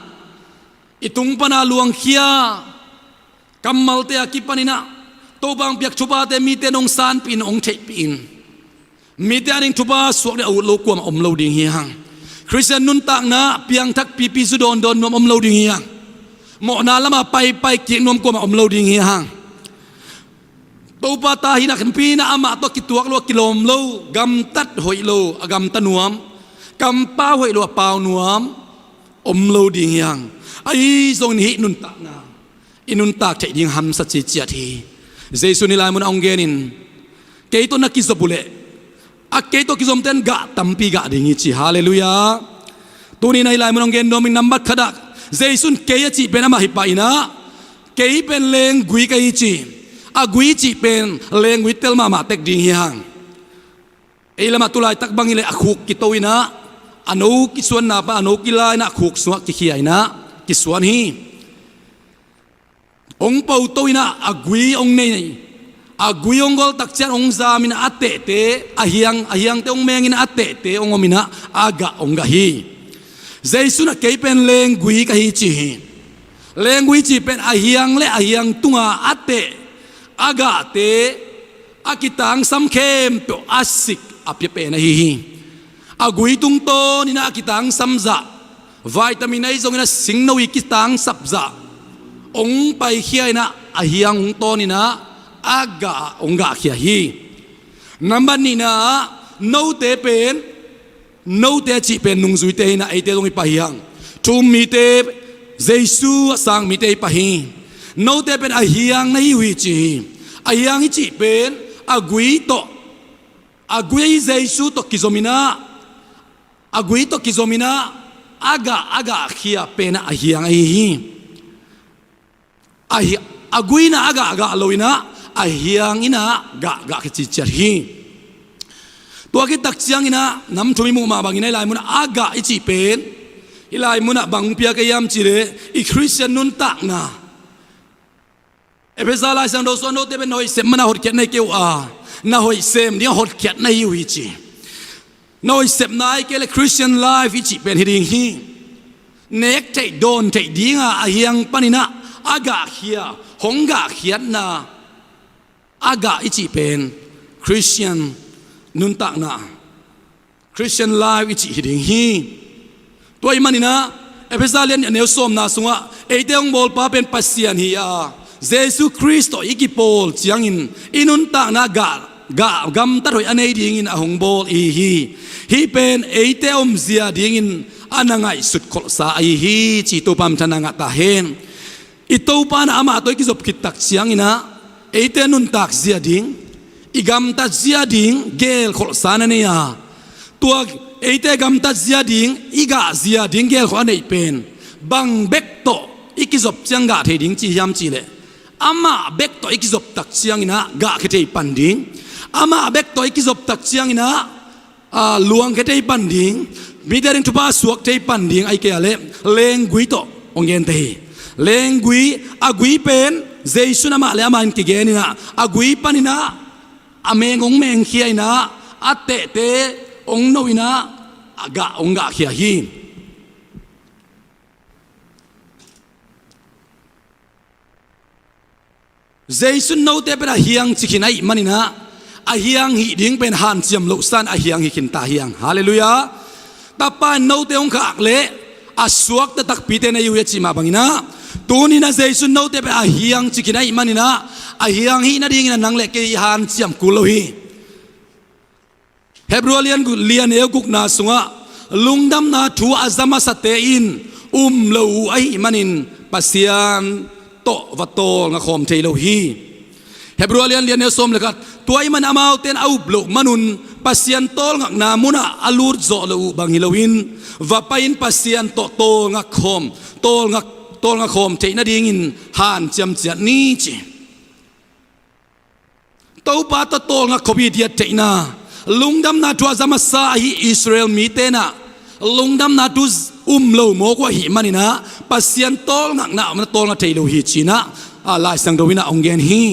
i tung pana luangkhia kammalte a kipanin ah Topa hong piak thuphate mite in hong sanpih in, hong theihpih in, mite ading thupha suak ding a ut lo kuamah om lo ding hi hang. Khristian nuntakna piangthak pipi zu dawndawn nuam om lo ding hi hang. Mawhna lama paipai kik nuam kuamah om lo ding hi hang. Topa ta hi napi-in ah amah tawh kituak lo, a kilawm lo, gamtat hoih lo, a gamta nuam, kampau hoih lo, a pau nuam om lo ding hi hang. Ahi zongin hih nuntakna i nuntak theih ding hamsa ciciat hi. Jesu in hih lai munah hong genin, kei tawh na kizop uh leh, a kei tawh kizomte in gah tampi gah ding hi ci. Halleluiah. Tuni-in ah hih lai munah hong gen nuam ing. Nambat khatah, Jesu in kei a cih pen amah hi pah in ah, kei pen lenggui ka hi ci. A gui cih pen lenggui tel mahmah tek ding hi hang. Ei lamah tu laitak bang hileh a khuk kito in ah, a no kisuanna pan a no kila in ah a khuk sungah kikhia in ah kisuan hi. Hong poto in ah a gui hong nei, a gui hong gol tak ciang hong zam in ah a tehte, a hiang, a hiangte hong meng in ah a tehte hong om in ah a gah hong gah hi. Jesu in ah kei pen lenggui ka hi ci hi. Lenggui cih pen a hiang le a hiang tunga a teh, a gahte, a kitangsam khempeuh a sik a pia pen ahi hi. A gui tungtawn in ah a kitangsam zah, vitamin ahi zongin ah singno i kitangsap zah, hong paikhia in ah, a hiang hong tawn in ah, a gah hong gahkhia hi. Nambat nihna ah, note pen, note a cih pen nungzuite hi in ah, eite zong i pai hi hang. Thu-um mite, Jesu a sang mite i pai hi. Note pen a hiang na hi uh hi ci hi. A hiang i cih pen a gui tawh, a gui Jesu tawh kizom in ah, a gui tawh kizom in ah, a gah, a gahkhia pen ah a hiang ahi hi. A hi-, a gui in ah a gah gah lo in ah, a hiang in ah gah gahkhia ciciat hi. Tua khit tak ciangin ah, nam thum i muh mah bangin ah, hih lai mun ah a gah i cih pen, hih lai mun ah bang hong pia ka hiam cih leh, i Khristian nuntakna, Efesa Lai Siangtho sung ah note pen na hoih sep man a hotkhiat na hi kei uh a, na hoih sem ding a hotkhiat na hi uh hi ci. Na hoih sepna ahih kei leh Christian life i cih pen hi ding hi. Nek theih dawn theih ding a, a hiang panin ah a gahkhia, hong gahkhiatna, a gah i cih pen Christian nuntakna, Christian life i cih hi ding hi. Tua ahih manin ah, Efesa lian nih a neu sawmna sungah, eite hong bawlpa pen Pasian hi a, Jesu Khrist tawh i kipawl ciangin i nuntakna gah, gah gamtat hoih a nei dingin a hong bawl i hi hi. Hih pen eite omzia dingin a na ngaihsut kholhsa ahi hi, ci Topa minthanna ngah ta hen. I Topa in ah amah tawh i kizop khit tak ciangin ah, eite nuntak zia ding, i gamtat zia ding gelkholhsa na nei a, tua eite gamtat zia ding, i gah zia ding gelkholh a neih pen bang bek tawh i kizop ciang gah thei ding ci hiam cih leh, amah bek tawh i kizop tak ciangin ah gahkhia thei pan ding, amah bek tawh i kizop tak ciangin ah, a, luangkhia thei pan ding, mite ading thupha suak thei pan ding, ahih kei leh lenggui tawh hong gente hi. Lenggui, a gui pen Jesu in amah le amah in kigen in ah, a gui panin ah a meng hong mengkhia in ah, a tehte hong no in ah, a gah hong gahkhia hi. Jesu in note pen a hiang ci khin ahih manin ah, a hiang hih ding pen hanciam lohsa in a hiang hi khin ta hi hang. Halleluiah. Tapa in note hong khak leh a suakta takpite na hi uh hi a cih mah bangin ah, tuni in ah Jesu in note pen a hiang ci khin ahih manin ah, a hiang hih nadingin ah nang le kei hanciam kul lo hi. Hebru lian gu-, lian neu gukna sungah, lungdamna thu a za masate in um lo uh ahih manin Pasian tawh va tawlnga khawm thei lo hi. Hebru lian lian neu sawm le khat, tua ahih man amaute in a up loh manun Pasian tawlngakna munah a lut zawh loh uh bang hi loin, va pai-in Pasian tawh tawlnga khawm, tawlnga, tawlnga khawm theih nadingin hanciam ciat ni ci. Topa tawh tawlnga khawm i diat theihna, lungdamna thu a za masa ahi Israel mite in ah, lungdamna thu um lo mawk uh ahih manin ah, Pasian tawlngakna a om in ah tawlnga thei lo hi ci-in ah, a, Lai Siangtho in ah hong gen hi.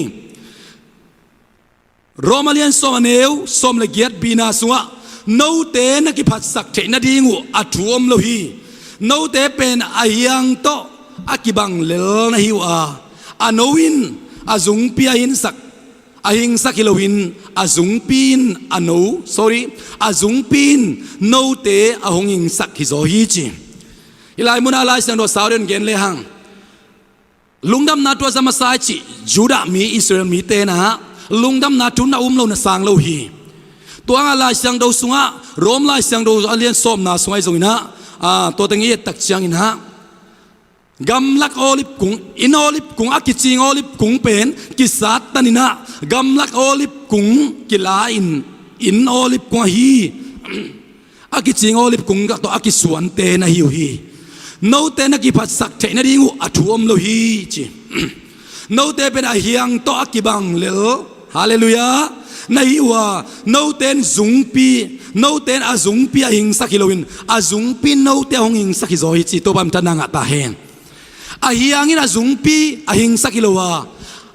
Roma lian sawm a neu sawm le giat bina sungah, note na kiphatsak theih nading uh a thu om lo hi. Note pen a hiang tawh a kibang lel na hi uh a, a no in a zungpi a hinsak, a hingsak hi loin, a zungpi in a no, sorry, a zungpi in note a hong hingsak hi zaw hi ci. Hih lai munah Lai Siangtho sau den gen lehang, lungdamna thu a za masa i cih Judah mi, Israel mite in ah lungdamna thu na um lo, na sang lo hi. Tua hangah Lai Siangtho sungah, Rom Lai Siangtho a lian sawmna sungah i zong in ah, a, tua teng i et tak ciangin ah, gamlak olive kung, inn olive kung, a kicing olive kung pen kisattan in ah, gamlak olive kung kila-in inn olive kung ahi, a kicing olive kung tawh a kisuante na hi uh hi. Note na kiphatsak theih nading uh a thu om lo hi ci. Note pen a hiang tawh a kibang lel, halleluiah, na hi uh a, note in zungpi, note in a zungpi a hingsak hi loin, a zungpi in note a hong hingsak hi zaw hi ci. Topa minthanna ngah ta hen. A hiang in a zungpi a hingsak hi lo a,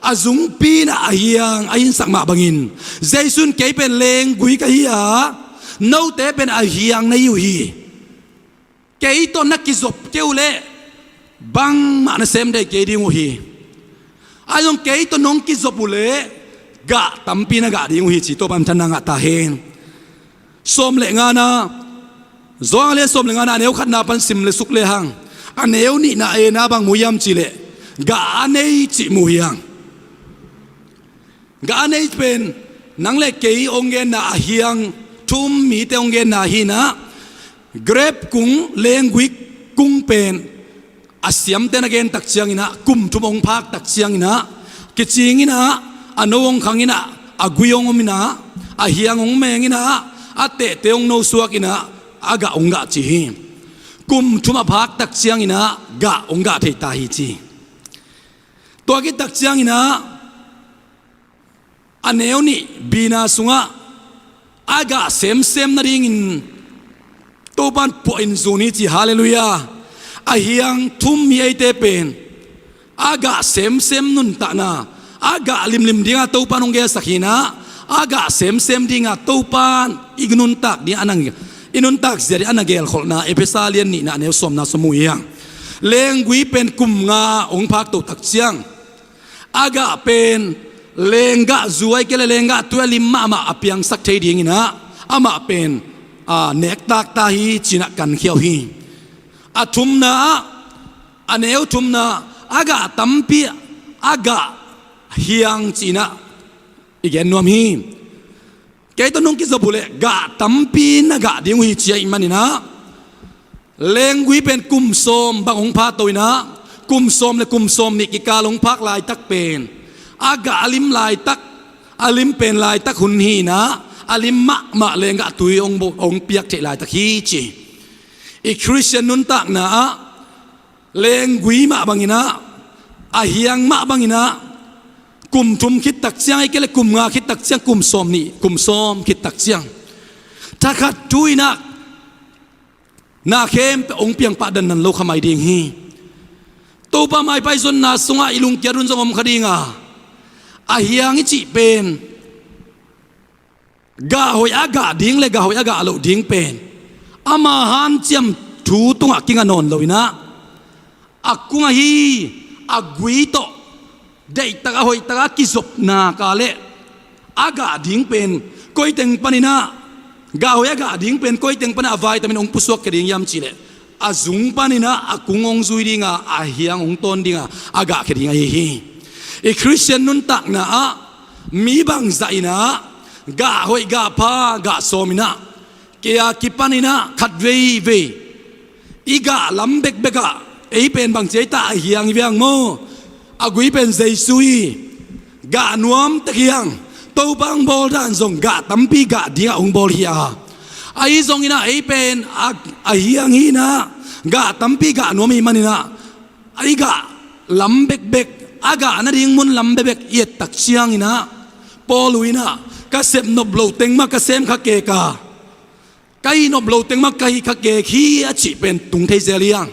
a zungpi in a hiang a hingsak mah bangin, Jesu in kei pen lenggui ka hi a, note pen a hiang na hi uh hi. Kei tawh na kizop kei uh leh bangmah na sem dei kei ding uh hi. Ahi zong kei tawh nong kizop uh leh gah tampi na gah ding uh hi ci. Topa minthanna ngah ta hen. Sawm le ngana, Johan a lian sawm le ngana, a neu khatna pan sim le suk lehang, a neu nihna ena bang mu hiam cih leh, gah a nei cih mu hi hang. Gah a nei pen nang le kei hong genna, a hiang thum mite hong genna hi inah, grep kung, lenggui kung pen a siamte na gen tak ciang inah, kum thum hong phak tak ciang inah, kicing inah, a no hong khang inah, a gui hong om inah, a hiang hong meng inah, a tehte hong nosuak inah, a gah hong gah ci hi. Kum thum a phak tak ciang inah gah hong gah thei ta hi ci. Tua khit tak ciang inah, a neu nih bina sungah a gah semsem nadingin Topan puahin zun hi ci. Halleluiah. A hiang thum hi eite pen a gah semsem nuntakna, a gah limlim dinga Topan hong gelsak hi inah, a gah semsem dinga Topan i nuntak ding a na, i nuntak zia ding a na gelkholhna Efesa lian nihna neu sawmna sung mu hi hang. Lenggui pen kum nga hong phak to tak ciang, a gah pen lenggah zu ahih kei leh lenggah tui a lim mahmah a piangsak thei ding inah, amah pen, a, nektak ta hi ci inah kankhia uh hi. A thumna ah, a neu thumna, a gah tampi, a gah hiang ci inah i gen nuam hi. Kei tawh nong kizop uh leh gah tampi na gah ding uh hi ci ahih man inah, lenggui pen kum sawm bang hong pha to inah, kum sawm le kum sawm nih kikal hong phak laitak pen a gah a lim laitak, a lim pen laitak hun hi inah, a lim mahmah lenggah tui hong bo-, hong piak theih laitak hi ci. I Khristian nuntakna ah lenggui mah bang inah, a hiang mah bang inah, kum thum khit tak ciang ahih kei leh kum nga khit tak ciang, kum sawm nih, kum sawm khit tak ciang, thakhat thu inah na khempeuh hong piang pah dandan lo kha mai ding hi. Topa maipai zonna sungah i lungkiat hun zong om kha ding a, a hiang i cih pen gah hoih a gah ding le gah hoih a gah loh ding pen ama hanciam thu tungah kinga nawn lo inah, a kung ahi a gui tawh deihtak a hoihtak a kizopna ka leh a gah ding pen koi teng pan inah, gah hoih a gah ding pen koi teng pan a vaitamin hong pusuak kha ding hiam cih leh, a zung pan inah a kung hong zui ding a, a hiang hong tawn ding a, a gah kha ding ahi hi. I Khristian nuntakna ah mi bangzah inah gah hoih, gah pha, gah sawm inah, kei a kipan inah khatveivei i gah lam bekbek ah, ei pen bang ci ei ta, a hiang hi ve hang maw, a gui pen Jesu hi. Gah nuam tek hi hang. Topa hong bawl dan zong gah tampi gah dingah hong bawl hi a, ahi zong inah ei pen a, a hiang hi inah, gah tampi gah nuam ahih man inah, i gah lam bekbek, a gah nading mun lam bekbek i et tak ciang inah, Paul uh inah, ka sep nop loh teng mah ka sem kha kek a, ka hih nop loh teng mah ka hih kha kek hi a cih pen tung thei zel hi hang.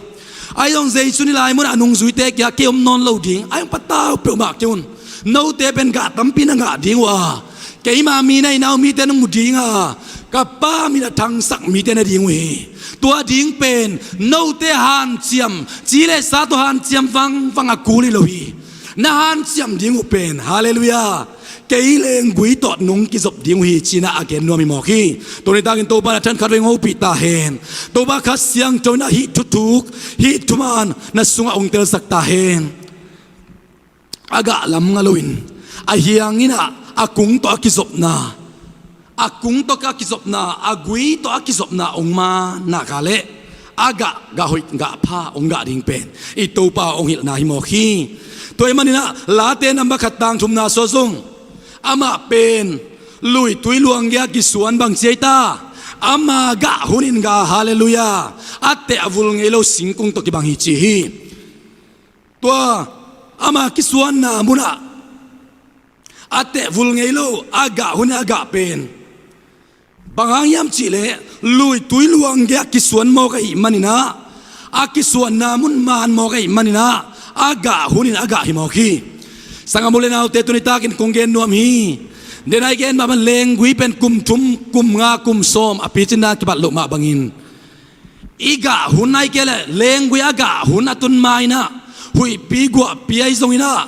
Ahi zong Jesu nih lai mun a nungzuite kiangah kei om nawn lo ding, ahi zong patau peuhmah kei un. Note pen gah tampi na gah ding uh a, keima min a i nau mite na mu ding a, ka Pa min a thangsak mite na ding uh hi. Tua ding pen note hanciam, ci le sa tawh hanciam vangvang a kul hi lo hi. Na hanciam ding uh pen, halleluiah, kei lenggui tawh nong kizop ding uh hi ci inah a gen nuam hi mawk hi. Tuni takin Topa in a than khatvei hong hopih ta hen. Topa Kha Siangtho in a hih thuthuk, hih thuman na sungah hong telsak ta hen. A gah lam nga loin, a hiang inah, a kung tawh a kizopna, a kung tawh a kizopna, a gui tawh a kizopna hong man nak leh, a gah, gah hoih gah pha hong gah ding pen i Topa hong hilhna hi mawk hi. Tua ahih man inah Late namba khat tang thumna sung zong, amah pen luitui luang gei-a kisuan, bang ci ei ta, ama gah hunin gah, halleluiah, a tehvul ngei lo singkung tawh kibang hi ci hi. Tua ama kisuanna munah a tehvul ngei lo, a gah hunin a gah pen bang hang hiam cih leh, luitui luang gei-a kisuan mawk ahih man inah, a kisuanna mun man mawk ahih man inah, a gah hunin a gah hi mawk hi. Sanggam u le naute, tuni takin kong gen nuam hi. Dena i gen mah bang lenggui pen kum thum, kum nga, kum sawm a picin dan kibat loh mah bangin, i gah hun ahih kei leh lenggui a gah hun a tun ma inah, huihpi guahpi ahi zong inah,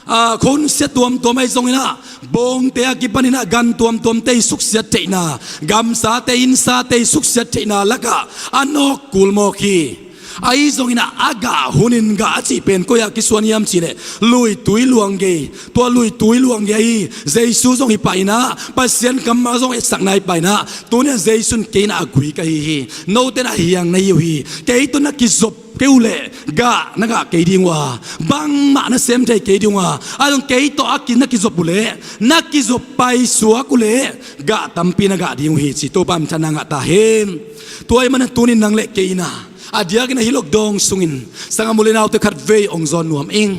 a, khuansia tuamtuam ahi zong inah, bawngte a kipan inah gan tuamtuamte i suksiat theihna, gamsate, innsate i suksiat theihna lakah a nawk kul mawk hi. Ahi zongin ah a gah hunin gah a cih pen koi-ah kisuan hiam cihleh luitui luanggei, tua luitui luanggei ahi Jesu zong hi pah in ah, Pasian kammal zong etsakna hi pah in ah, tuni-ah Jesu in kei in ah a gui ka hi hi. Note in ah hiang na hi uh hi. Kei tawh na kizop kei uh leh gah na gah kei ding uh a, bangmah na sem thei kei ding uh a, ahi zong kei tawh a ki, na kizop uh leh, na kizop paisuak uh leh gah tampi na gah ding uh hi ci Topa minthanna ngah ta hen. Tua ahih manin tuni-in nang leh kei in ah a diakin ah hih lockdown sungin sanggam u leh naute khatvei hong zawn nuam ing.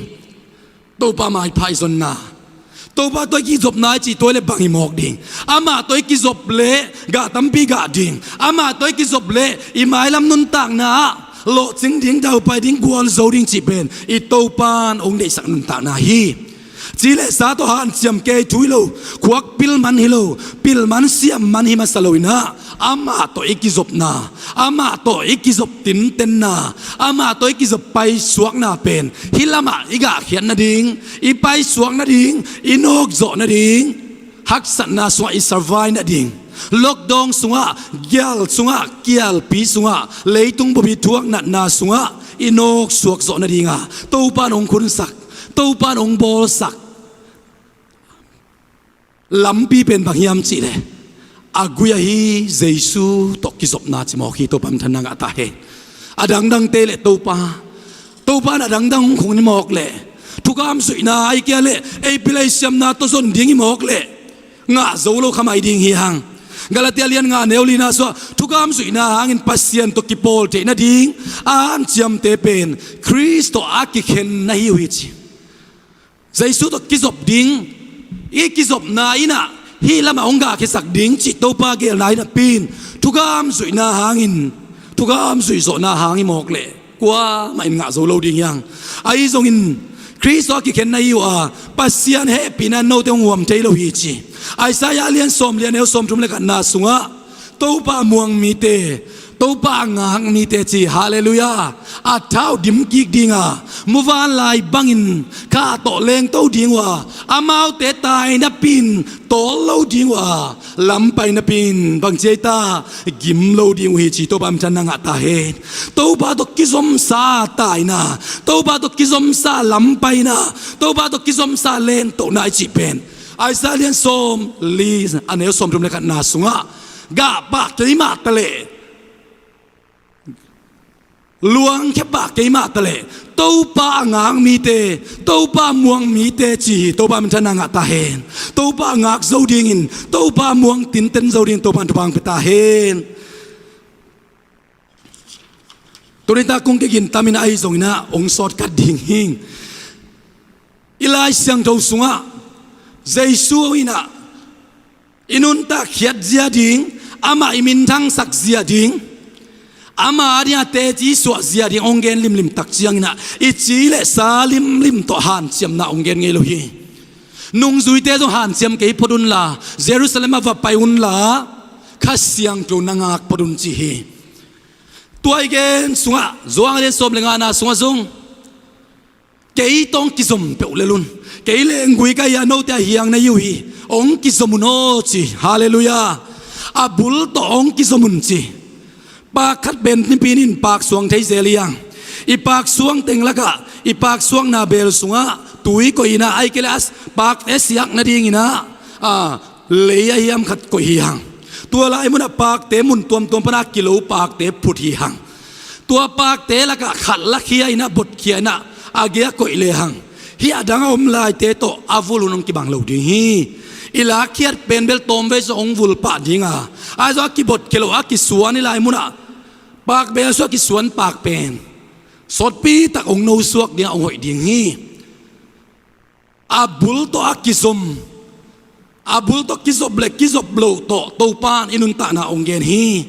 Topa maipha i zonna, Topa tawh i kizopna i cih tua leh bang hi mawk ding? Amah tawh i kizop leh gah tampi gah ding, amah tawh i kizop leh i mailam nuntakna ah lawhcing ding, daupai ding, gualzo ding cih pen i Topa in hong deihsak nuntakna hi. Ci leh sa tawh hanciam kei thu hi lo, khuak pil man hi lo, pil man siam man hi masa lo in ah, amah tawh i kizopna, amah tawh i kizop tintenna, amah tawh i kizop paisuakna pen hih lamah i gahkhiat nading, i paisuak nading, i nawkzawh nading, haksatna sungah i survive nading, lockdown sungah, gial sungah, kialpi sungah, leitung bupi thuak natna sungah i nawksuak zawh nading a Topa in hong khunsak, Topa in hong bawlsak lampi pen bang hiam cihleh a gui ahi Jesu tawh kizopna ci mawk hi. Topa minthanna ngah ta hen. A dangdangte leh Topa, Topa in a dangdang hong khung hi mawk leh, thukham zuihna ahih kei leh ei pil ei siamna tawh zon ding hi mawk leh, ngah zo lo kha mai ding hi hang. Galatia lian nga neu lina sungah thukham zuihna hangin Pasian tawh kipawl theih nading a hanciamte pen Khrist tawh a kikhen na hi uh hi ci. Jesu tawh kizop ding, i kizopna in ah hih lamah hong gahkhiasak ding cih Topa geelna hi napi-in, thukham zuihna hangin, thukham zuihzawhna hang hi mawk leh kuamah in ngah zo lo ding hi hang. Ahi zongin Khrist tawh a kikhen na hi uh a, Pasian hehpihna in note hong huam thei lo hi ci. Isaiah lian sawm lian neu sawmthum leh khatna sungah Topa muang mite, Topa a ngak mite ci, halleluiah, a thau dim kik ding a, muvanlai bangin kha tawh lengto ding uh a, amaute tai napi-in tawl lo ding uh a, lam pai napi-in bang ci ei ta, gim lo ding uh hi ci Topa minthanna ngah ta hen. Topa tawh kizomsa taina, Topa tawh kizomsa lam paina, Topa tawh kizomsa lengtohna i cih pen Isaiah lian sawmli a neu sawmthum leh khatna sungah gah pah kei mah taleh, luangkhia pah kei mah taleh, Topa a ngak mite, Topa muang mite ci hi. Topa minthanna ngah ta hen. Topa a ngak zo dingin, Topa muang tinten zo dingin Topa in thupha hong pia ta hen. Tuni tak kong kigin tamin ahi zongin ah hong sawt khat ding hing. I Lai Siangtho sungah Jesu in ah i nuntak khiat zia ding, amah i minthangsak zia ding, ama a dingah teci suah zia ding hong gen limlim tak ciangin ah i ci leh sa limlim tawh hanciamna hong gen ngei lo hi. Nungzuite zong hanciam kei phot unla, Jerusalem ah va pai unla, Kha Siangtho na ngak phot un ci hi. Tua i gen sungah, Johan a lian sawm leh ngana sungah zong, kei tawh hong kizom peuh lel un. Kei leh gui ka hi a, note a hiang na hi uh hi. Hong kizom un aw ci. Halleluiah. A bul tawh hong kizom un ci. Pak khat pen nipi-in pak suang thei zel hi hang. I pak suang teng lakah, i pak suakna bel sungah tui koih in ah, ahih kei leh a s-, pakte siak nadingin ah, a, lei a hiam khat koih hi hang. Tua lai munah pakte mun tuamtuam panah kilo pakte phut hi hang. Tua pakte lakah khat lakhia in ah, botkhia in ah, a gei-ah koih lehang, hih a dang a om laite tawh a vul hun hong kibang lo ding hi. I lakkhiat pen bel tawmvei sung hong vul pah ding a, ahi zong a kibotkhia lo a kisuan i lai munah, pak bel sung a kisuan pak pen sawtpi tak hong nosuak ding a, hong hoih ding hi. A bul tawh a kizom, a bul tawh kizop leh kizop loh tawh Topa in i nuntakna hong gen hi.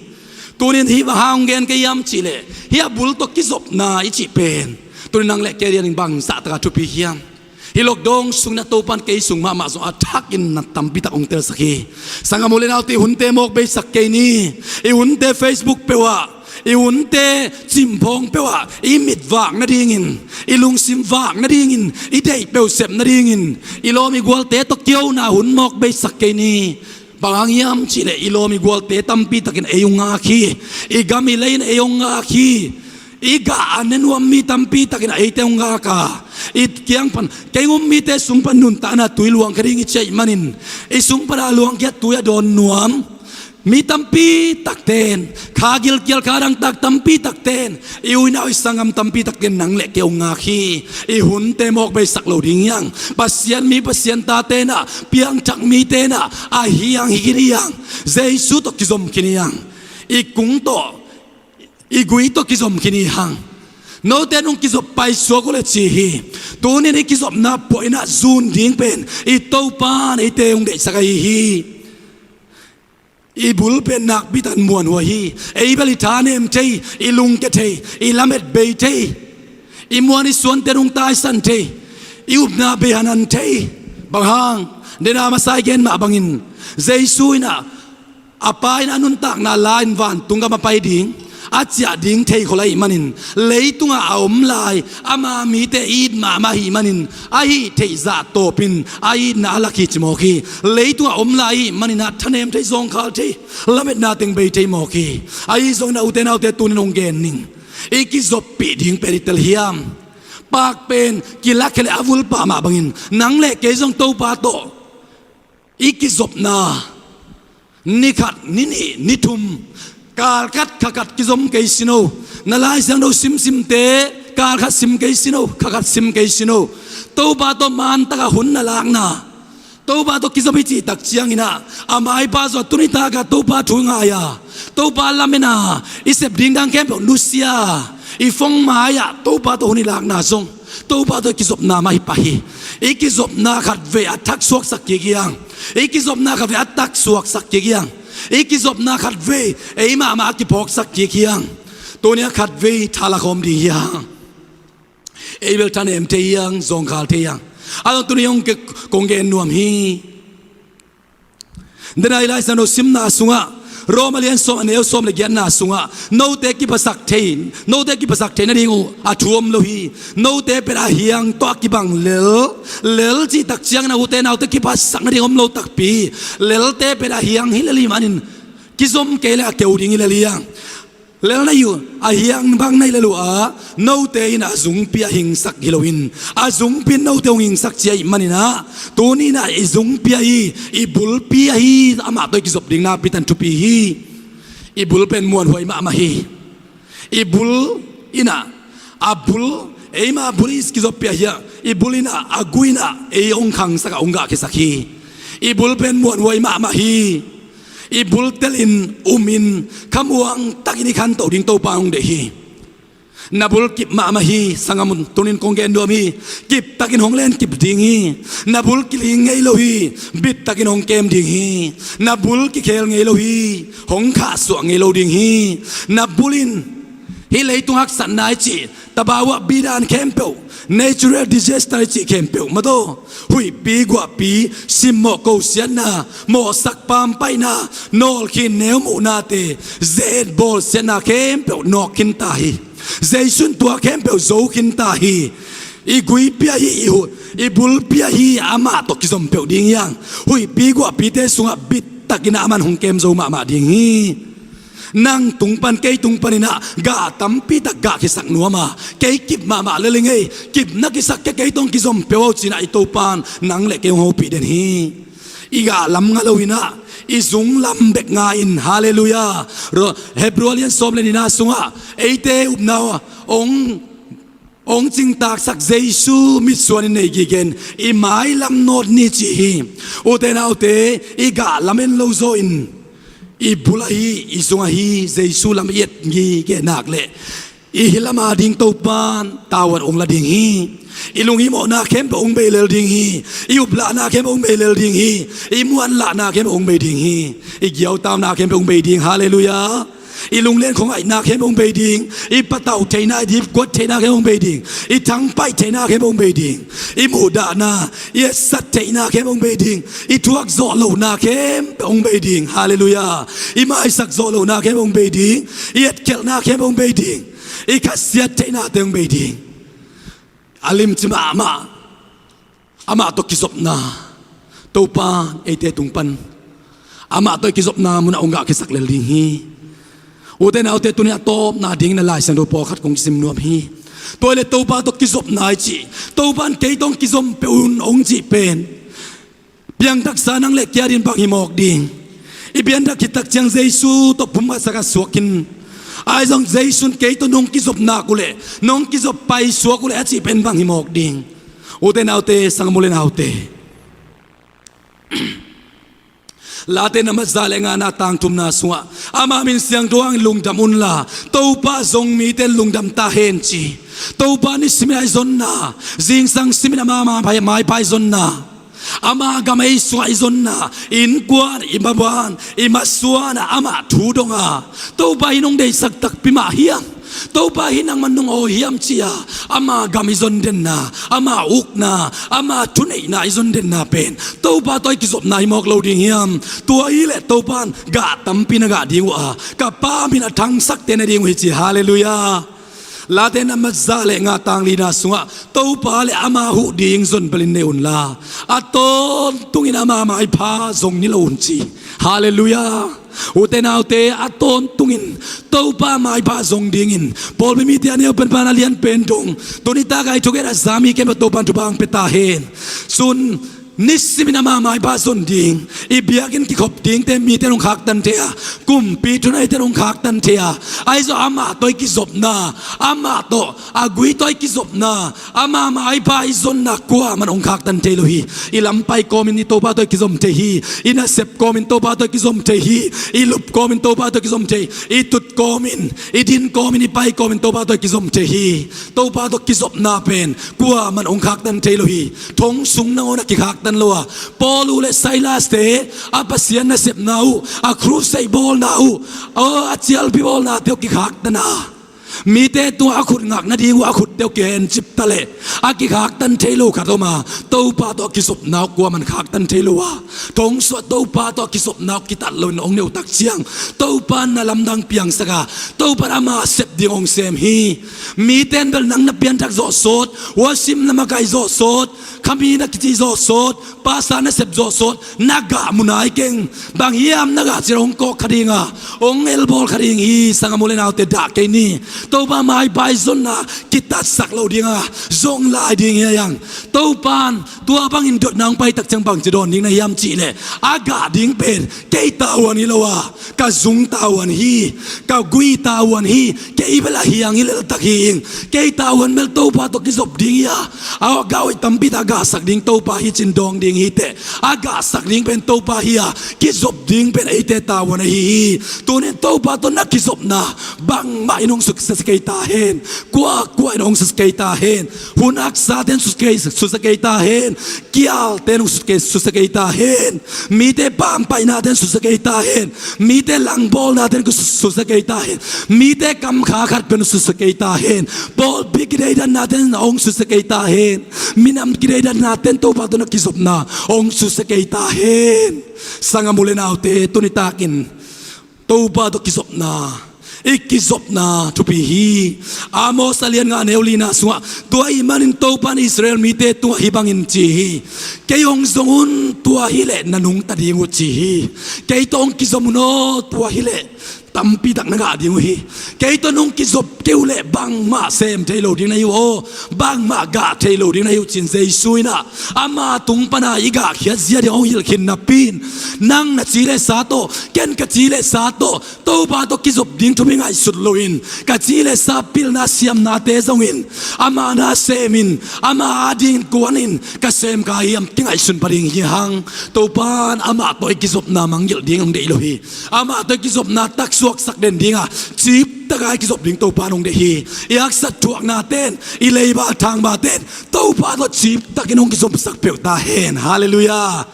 Tuni-in hih bang hang hong gen ka hiam cih leh, hih a bul tawh kizopna i cih pen tuni-in nang leh kei adingin bangzah tak a thupi hiam? Hih lockdown sungin ah Topa in kei sung mahmah zong a thakin na tampi tak hong telsak hi. Sanggam u leh naute, hunte mawk beisak kei ni. I hunte Facebook peuh ah, i hunte cimphawng peuh ah i mit vak nadingin, i lungsim vak nadingin, i deih peuh sep nadingin, i lawm i gualte tawh kiona hun mawk beisak kei ni. Bang hang hiam cih leh i lawm i gualte tampi takin ei hong ngak hi. I gam i lei in ei hong ngak hi. I gah a ne nuam mi tampi takin a eite hong ngak a, i kiang pan, kei hong um mite sung pan nuntakna tui luang kha ding i cih ahih manin, i sung pan a luang khia tui a dawn nuam mi tampi takten, kha gilkial kha dangtak tampi takten, i u i nau i sanggam tampi takten nang le kei hong ngak hi. I hunte mawk beisak lo ding hi hang. Pasian mi, Pasian tate in ah, piangthak mite in ah, a hi hang, hi khin hi hang. Jesu tawh kizom khin hi hang. I kung tawh, i gui tawh kizom khin hi hang. Note nong kizop paisuak uh le ci hi. Tuni-in i kizopna puah in ah zun ding pen i Topa in eite hong deihsak ahi hi. I bul pen nakpi takin muanhuai hi. Ei bel i thanem thei, i lungke thei, i lamet bei thei, i muan i suante hong taisan thei, i upna bei hanan thei. Bang hang? Dena masa i gen mah bangin, Jesu in ah, a Pa in a nuntakna la-in vantung gam a pai ding, a ciah ding thei khol ahih manin, leitungah a om lai ama mite it mahmah ahih manin, a hih theih zah tawpin a itna a lak hi ci mawk hi. Leitungah a om lai ahih manin ah thanem thei, zawngkhal thei, lametna teng bei thei mawk hi. Ahi zongin ah ute naute, tuni-in hong gen ning, i kizoppih ding pen i tel hiam? Pak pen kilakkhia le a vulpa mah bangin nang le kei zong Topa tawh i kizopna, ni khat, ni nih, ni thum, kal khat, kha khat kizom kei sino. Na Lai Siangtho simsimte, kal khat sim kei sino, kha khat sim kei sino. Topa tawh mantakah hun na lakna, Topa tawh kizom i cih tak ciangin ah, a maipa zong tuni takah Topa thu ngai a, Topa lamen a, i sep ding dang khempeuh nusia, i phone mai-ah Topa tawh hun i lakna zong Topa tawh i kizopna mah hi pah hi. I kizopna khatvei a thak suaksak kik hi hang. I kizopna khatvei a thak suaksak kik hi hang. I kizopna khatvei ei mahmah a kiphawksak kik hi hang. Tuni-a khatvei tha la khawm ding hi hang. Ei bel thanem thei hi hang, zawngkhal thei hi hang. A zong tuni hong ke, kong gen nuam hi. Dena i Lai Siangtho simna sungah, Rom a lian sawm, a neu sawm le giatna sungah, note kiphasak thei, note kiphasak thei nading uh a thu om lo hi. Note pen a hiang tawh a kibang lel, lel cih tak ciangin a ute naute kiphasak nading om lo takpi. Lelte pen a hiang hi lel ahih manin, kizom kei le a keu ding hi lel hi hang. Lel na hi uh, a hiang bang na hi lel uh a, note in a zungpi a hingsak hi loin, a zungpi in note hong hingsak ci ahih manin ah, tuni in ah i zungpi ahi, i bulpi ahi, amah tawh i kizop ding nakpi takin thupi hi. I bul pen muanhuai mahmah hi. I bul in ah, a bul, eima bul i kizoppih ahi a, i bul in ah, a gui in ah ei hong khangsak a, hong gahkhiasak hi. I bul pen muanhuai mahmah hi. I bul telin, umin, khamuang takin i khantoh ding Topa hong deih hi. Na bul kip mahmah hi, sanggam un, tuni-in kong gen nuam hi. Kip takin hong len kip ding hi. Na bul kiling ngei lo hi. Bit takin hong kem ding hi. Na bul kikhel ngei lo hi. Hong khahsuah ngei lo ding hi. Na bul in hih leitung haksatna i cih, tabawa bidan khempeuh, natural disaster i cih khempeuh, mataw, huihpi guahpi, simmawh kosiatna, mawhsak pampaihna, nawlkhin neumuhnate, ze-et bawlsiatna khempeuh nawk khin ta hi. Jesu in tua khempeuh zo khin ta hi. I guipi ahi, i hu-, i bulpi ahi, amah tawh kizom peuh ding hi hang. Huihpi guahpite sungah bit takin ah aman hong kem zo mahmah ding hi. Nang tung pan, kei tung panin ah gah tampi tak gahkhiasak nuam a, kei kip mahmah lel ing ei, kip na kisak kei, kei tawh hong kizom peuh o ci-in ah i Topa in nang le kei hong hopih den hi. I gah lam nga lo-in ah, i zung lam bek nga in, halleluiah. Ro-, Hebru a lian sawm le nihna sungah, eite upna hong, hong cingtaksak Jesu mitsuan in nei gige in, i mailam nawt ni ci hi. Ute naute, i gah lam en lo zaw in, i bul ahi, i zung ahi, Jesu lam i et gige nak leh, i hih lam ading Topa in tavuan hong la ding hi. I lunghimawhna khempeuh hong bei lel ding hi. I uplahna khempeuh hong bei lel ding hi. I muanlahna khempeuh hong bei ding hi. I giautamna khempeuh hong bei ding. Halleluiah. I lunglen khuangaihna khempeuh hong bei ding. I patauh theihna, i dipkuat theihna khempeuh hong bei ding. I thangpaih theihna khempeuh hong bei ding. I muhdahna, i etsat theihna khempeuh hong bei ding. I thuak zawh lohna khempeuh hong bei ding. Halleluiah. I maisak zawh lohna khempeuh hong bei ding. I etkhelhna khempeuh hong bei ding. I khasiat theihnate hong bei ding. A limci mahmah, amah tawh kizopna, Topa in eite tung pan amah tawh i kizopna munah hong gahkhiasak lel ding hi. Ute naute, tuni a tawpna dingin a Lai Siangtho pawlkhat kong kisim nuam hi. Tua hi leh Topa tawh kizopna i cih, Topa in kei tawh kizom peuh un hong cih pen piangthaksa nang le kei a dingin bang hi mawk ding? I piangthak khit tak ciang Jesu tawh pumkhat sak a suak khin. Ahi zong Jesu in kei tawh nong kizop nak uh leh, nong kizop paisuak uh leh a cih pen bang hi mawk ding? Ute naute, sanggam u le naute, Late na mat za le ngana tang thumna sungah, ama min siangtho hangin lungdam unla, Topa zong mite in lungdam ta hen ci. Topa nisimin a i zonna, zingsang simin ama ma-, maipha i zonna, ama gam ei sungah i zonna, innkuan, i maban, i masuan ah amah thu donga, Topa hih nong deihsak takpi mah hiam? Topa hih nangman nong awi hiam ci-a ama gam i zon denna, ama ukna, ama thuneihna i zon denna pen Topa tawh i kizopna hi mawk lo ding hiam? Tua hi leh Topa in gah tampi na gah ding uh a, ka Pa min a thangsakte na ding uh hi ci. Halleluiah. Late na mat za le nga tang lina sungah, Topa le ama huh ding zon belin nei unla, a tawntungin ama maipha zong ni lo un ci. Halleluiah. Ute naute, a tawntungin Topa maipha zong dingin Pawlpi mite a neu pen pan a lian pen dong, tuni tak a i thugen a za mi khempeuh Topa in thupha hong pia ta hen. Sun nisimin ama maipha zon ding, i biakinn kikhop dingte mite in hong khaktan thei a, kumpi thuneihte in hong khaktan thei a, ahi zong amah tawh i kizopna, amah tawh a gui tawh i kizopna, ama maipha i zonna kuaman hong khaktan thei lo hi. I lam pai kawmin i Topa tawh i kizom thei hi. I nasep kawmin Topa tawh i kizom thei hi. I lup kawmin Topa tawh i kizom thei hi. I tut kawmin, i din kawmin, i pai kawmin Topa tawh i kizom thei hi. Topa tawh kizopna pen kuaman hong khaktan thei lo hi. Thong sung nangawn a kikhaktan lo a, Paul uh le Silas te a Pasian nasepna uh, a crusade bawlna uh, aw, a cialpi bawlnate uh kikhaktan a, mite tungah a khut ngak nading uh a khutte uh kihencip ta leh a kikhaktan thei lo khat om a, Topa tawh a kizopna uh kuaman khaktan thei lo a. Thong sungah Topa tawh a kizopna uh kitat loin hong neu tak ciang, Topa in na lamdang piangsak a, Topa in ama sep ding hong sem hi. Mite in bel nang na pianthak zawh sawt, worship na makai zawh sawt, khami na kici zawh sawt, pastor nasep zawh sawt, na gah mu nai keng. Bang hiam na gah cih hong kawk kha ding a, hong elbawl kha ding hi. Sanggam u le naute, dah kei ni. Topa maipha i zonna kitatsak lo ding a, zong lai ding hi a, yang. Topa in tua bangin dotna hong pai tak ciang bangci dawn ding na hiam cih leh, a gah ding pen kei tavuan hi lo a, ka zung tavuan hi, ka gui tavuan hi, kei bel a hiang hi leltak hi ing. Kei tavuan bel Topa tawh kizop ding hi a, a gah hoih tampi tak a gahsak ding Topa hi cin dawng ding hi teh. A gahsak ding pen Topa hi a, kizop ding pen eite tavuan ahi hi. Tunin Topa tawh na kizopna bangmah in hong susia kei ta hen. Kuakua in hong susia kei ta hen. Hun haksate in susia kei, susia kei ta hen. Kialte in hong susia kei, susia kei ta hen. Mite pampainate in susia kei ta hen. Mite langbawlnate in susia kei ta hen. Mite kamkha khat pen susia kei ta hen. Pawlpi kideidannate in hong susia kei ta hen. Minam kideidannate in Topa tawh na kizopna hong susia kei ta hen. Sanggam u le naute, tuni takin Topa tawh kizopna, i kizopna thupi hi. Amos a lian nga neu lina sungah, tua ahih manin Topa in Israel mite tungah hih bangin ci hi: Kei hong zong un, tua hi leh na nungta ding uh ci hi. Kei tawh hong kizom un aw, tua hi leh tampi tak na gah ding uh hi. Kei tawh nong kizop kei uh leh bangmah sem thei lo ding na hi uh aw, bangmah gah thei lo ding na hi uh, cin Jesu in ah ama tung pana i gahkhiat zia ding hong hilh khin napi in, nang na ci le sa tawh, ken ka ci le sa tawh, Topa tawh kizop ding thu mi ngaihsut loin, ka ci le sa pilna siamnate zongin, ama na semin, ama adingin kuanin ka sem ka hiam kingaihsun pah ding hi hang. Topa in amah tawh i kizopna mangngilh ding hong deih lo hi. Amah tawh i kizopna taksuaksak den dinga, ciptaka i kizop ding Topa in hong deih hi. I haksat thuaknaten, i leiba thangbaten Topa tawh ciptakin hong kizopsak peuh ta hen. Halleluiah.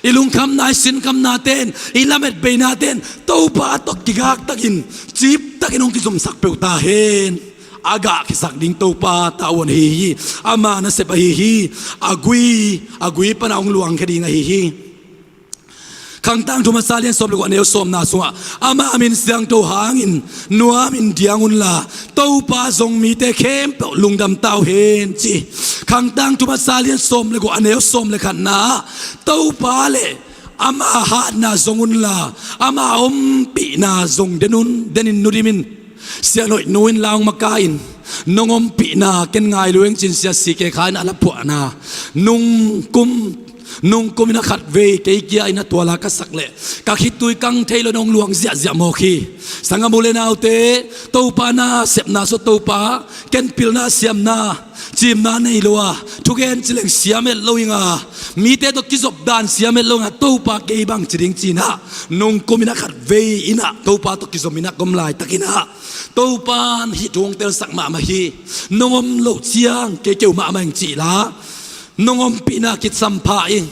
I lungkhamna, i sinkhamnaten, i lametbeinaten Topa tawh kigaktakin ciptakin hong kizopsak peuh ta hen. A gahkhiasak ding Topa tavuan ahi hi. Ama nasep ahi hi. A gui, a gui pana hong luangkhia ding ahi hi. Khangtang thum a sa lian sawm le guk a neu sawmna sungah, ama min siangtho hangin nuamin diang unla, Topa zong mite khempeuh lungdam ta uh hen ci. Khangtang thum a sa lian sawm le guk a neu sawm le khatna ah, Topa le Ama hatna zong unla, ama ompihna zong den un, denin nudimin. Sianhoih nu in lau makaih in, nong ompihna ken ngai lua ing cin, sia si ke kha in a la phuahna. Nungkum, nungkum in a khatvei kei kia in a tuala ka sak leh ka khitui kang thei lo, nong luang ziahziah mawk hi. Sangam u le naute, Topa nasepna sua, Topa ken pilna siamna cimna nei lo a, thugen cileng siam et lo ing a, mite tawh kizop dan siam et lo ing a, Topa kei bang ci ding ci-in ah, nungkum in a khatvei in ah Topa tawh kizom in a ka om laitakin ah, Topa in hih thu hong telsak mahmah hi. Nong om loh ciang kei keu mahmah ing cih la, nong ompihna kisam pha ing.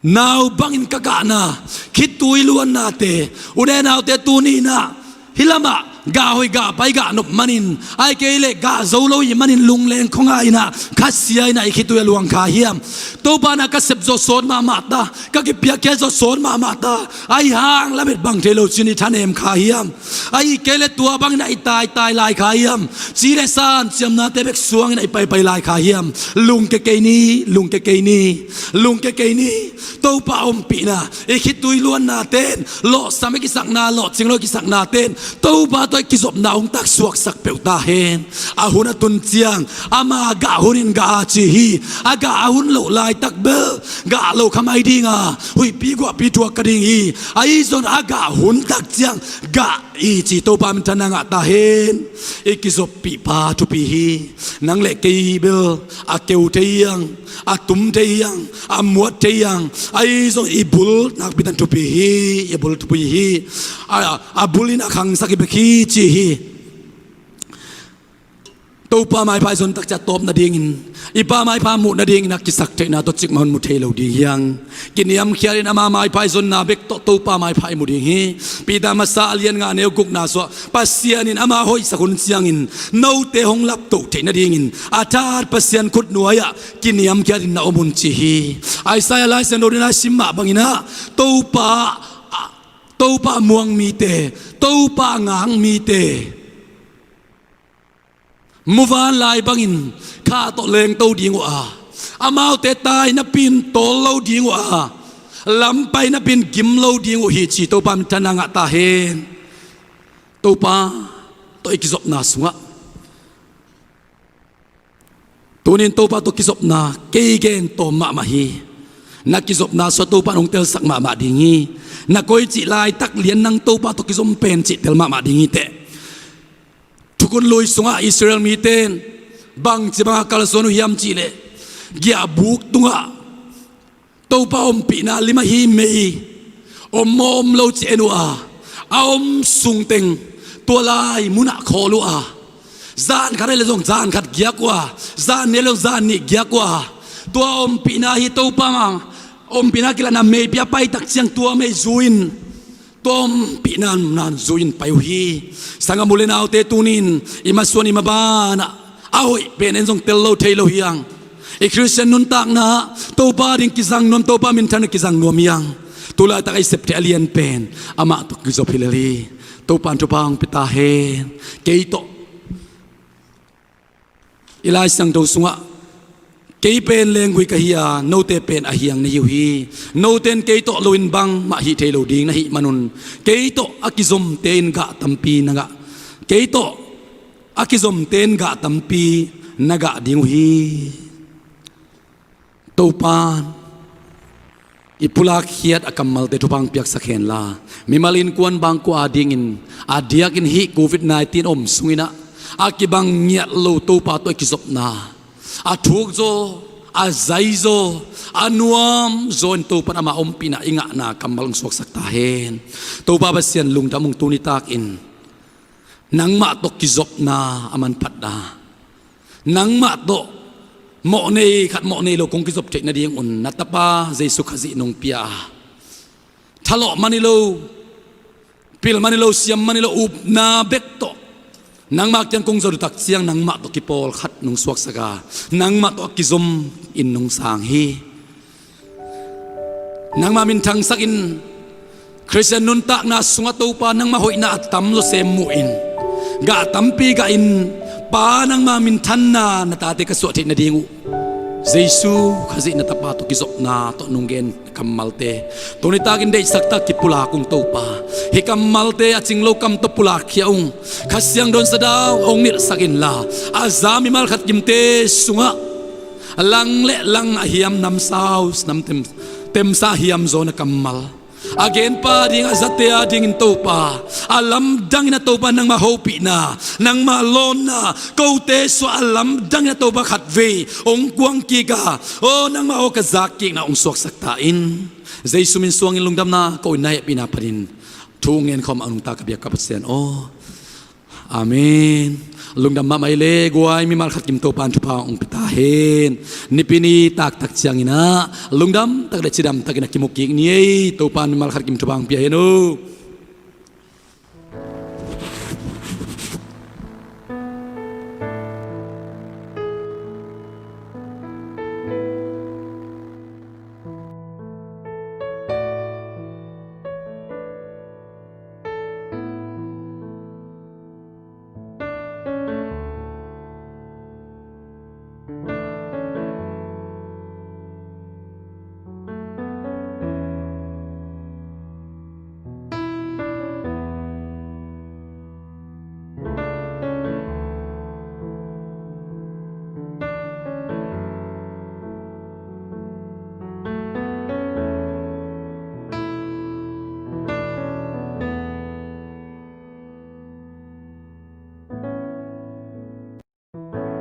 Nau bangin ka gahna khitui luannate, u le naute, tuni in ah hih lamah gah hoih gah pai gah nop manin, ahih kei leh gah zo lo i hih manin lungleng khuangai in ah khasia in ah i khitui a luang kha hiam? Topa in ah ka sepzaw sawt mahmah ta, ka kipiakkhiat zaw sawt mahmah ta, ahih hang lamet bang thei lo ci-in i thanem kha hiam? Ahih kei leh tua bangin ah i taitai lai kha hiam? Ci le san ciamnate bek suangin ah i paipai lai kha hiam? Lungke kei ni, lungke kei ni, lungke kei ni. Topa ompihna, i khitui luannate'n, lawhsam i kisakna, lawhcing lo i kisaknate'n Topa tawh i kizopna hong taksuaksak peuh ta hen. A hun a tun ciang ama gah hunin gah a ci hi. A gah a hun loh laitak bel gah lo kha mai ding a, huihpi guahpi thuak kha ding hi. Ahi zongin a gah hun tak ciang gah i ci Topa minthanna ngah ta hen. I kizoppih pa thupi hi. Nang le kei bel a keu thei hi hang, a tum thei hi hang, a muat thei hi hang. Ahi zongin i bul nakpi takin thupi hi. I bul thupi hi. A, a bul in a khangsak hi bek hi ci hi. Topa maipha i zon tak ciang a tawp nadingin, i Pa maipha muh nadingin a kisak theihna tawh cikmah hun mu thei lo ding hi hang. Kiniamkhiatin ama maipha i zonna bek tawh Topa maipha i mu ding hi. Peter masa a lian nga neu gukna suah, Pasian in ama hoihsak hun ciangin note hong laptoh theih nadingin a that Pasian khutnuai-ah kiniamkhiatin na om un ci hi. Isaiah Lai Siangtho ding a sim mah bangin ah Topa, Topa muang mite, Topa ngak mite muvanlai bangin kha tawh lengto ding uh a, amaute tai napi-in tawl lo ding uh a, lampai napi-in gim lo ding uh hi ci Topa minthanna ngah ta hen. Topa tawh i kizopna sungah, tunin Topa tawh kizopna kei gen tawm mahmah hi. Na kizopna sua Topa in hong telsak mahmah ding hi. Na koi cih laitak lian nang Topa tawh kizom pen cih tel mahmah ding hi teh. Thukhun lui sungah Israel mite in bangci banga kalsuan uh hiam cih leh, giahbuk tungah Topa ompihna lim ahi mei om maw om lo ci en uh a, a om sungteng tua lai munah khawl uh a, zan khat ahih leh zong zan khat giak uh a, zan nih ahih leh zong zan nih giak uh a, tua ompihna hi Topa mah, ompihna kilatna meipi a pai tak ciang tua mei zui-in, tua ompihna nan zui-in pai uh hi. Sangam u le naute, tunin i masuan i mabanah a hoih pen en zong tel lo thei lo hi hang. I Khristian nuntakna Topa ding kizang nuam, Topa minthan kizang nuam hi hang. Tulaitak a i sep theih a lian pen amah tawh kizop hi lel hi. Topa in thupha hong pia ta hen. Kei tawh, i Lai Siangtho sungah, kei pen lenggui ka hi a, note pen a hiang na hi uh hi. Note in kei tawh loin bangmah hih thei lo ding na hih manun, kei tawh a kizomte in gah tampi na gah, kei tawh a kizomte in gah tampi na gah ding uh hi. Topa in i pulakkhiat a kammalte thupha hong piaksak henla, mimal innkuan bangkua adingin a diakin hih covid nineteen om sungin ah a kibang ngiat lo Topa tawh i kizopna, a thukzaw, a zaizaw, a nuamzaw in Topa in ama ompihna i ngahna kammal hong suaksak ta hen. Topa Pasian lungdam ung, tuni takin nangmah tawh kizopna a manphatna, nangmah tawh mawhnei khat mawhnei lo kong kizop theih nadingun na Tapa Jesu Khazih nong pia a, thalawh man hi lo, pil man hi lo, siam man hi lo, upna bek tawh nangmah kiang kong zot uh tak ciang nangmah tawh kipawlkhat nong suaksak a, nangmah tawh a kizom in nong sang hi. Nangmah minthangsakin Khristian nuntakna sungah Topa nangmah hoihna a tamzaw sem muhin, gah tampi gahin, Pa, nangmah minthanna na tate ka suah theih nading uh Jesu Khazih na Tapa tawh kizopna tawh nong gen kammalte, tuni takin deihsak tak kipulak ung Topa. Hih kammalte a cinglo kam tawh pulakkhia ung. Kha Siangtho in sadau hong nilhsak inla, a za mimal khat kimte sungah lang le lang a hiam, namsau, namtem, temsa a hiam zaw na kammal, a genpa ading, a zate adingin Topa, a lamdangin a Topa nangmah hopihna, nangmah lawnna, kote suah a lamdangin a Topa khatvei hong kuang kik a, aw nangmah aw ka zak kikna hong suaksak ta in. Jesu min suangin lungdamna ko-in na hehpihna panin thu ngen khawm a nungta ka biak ka Pasian aw. Amen. Lungdam mahmah i le guai, mimal khat kim Topan thupha hong pia ta hen. Nipi ni taktak ciangin ah lungdam tak le cidam takin a kimu kik ni ei. Topan mimal khat kim thupha hong pia hen uh.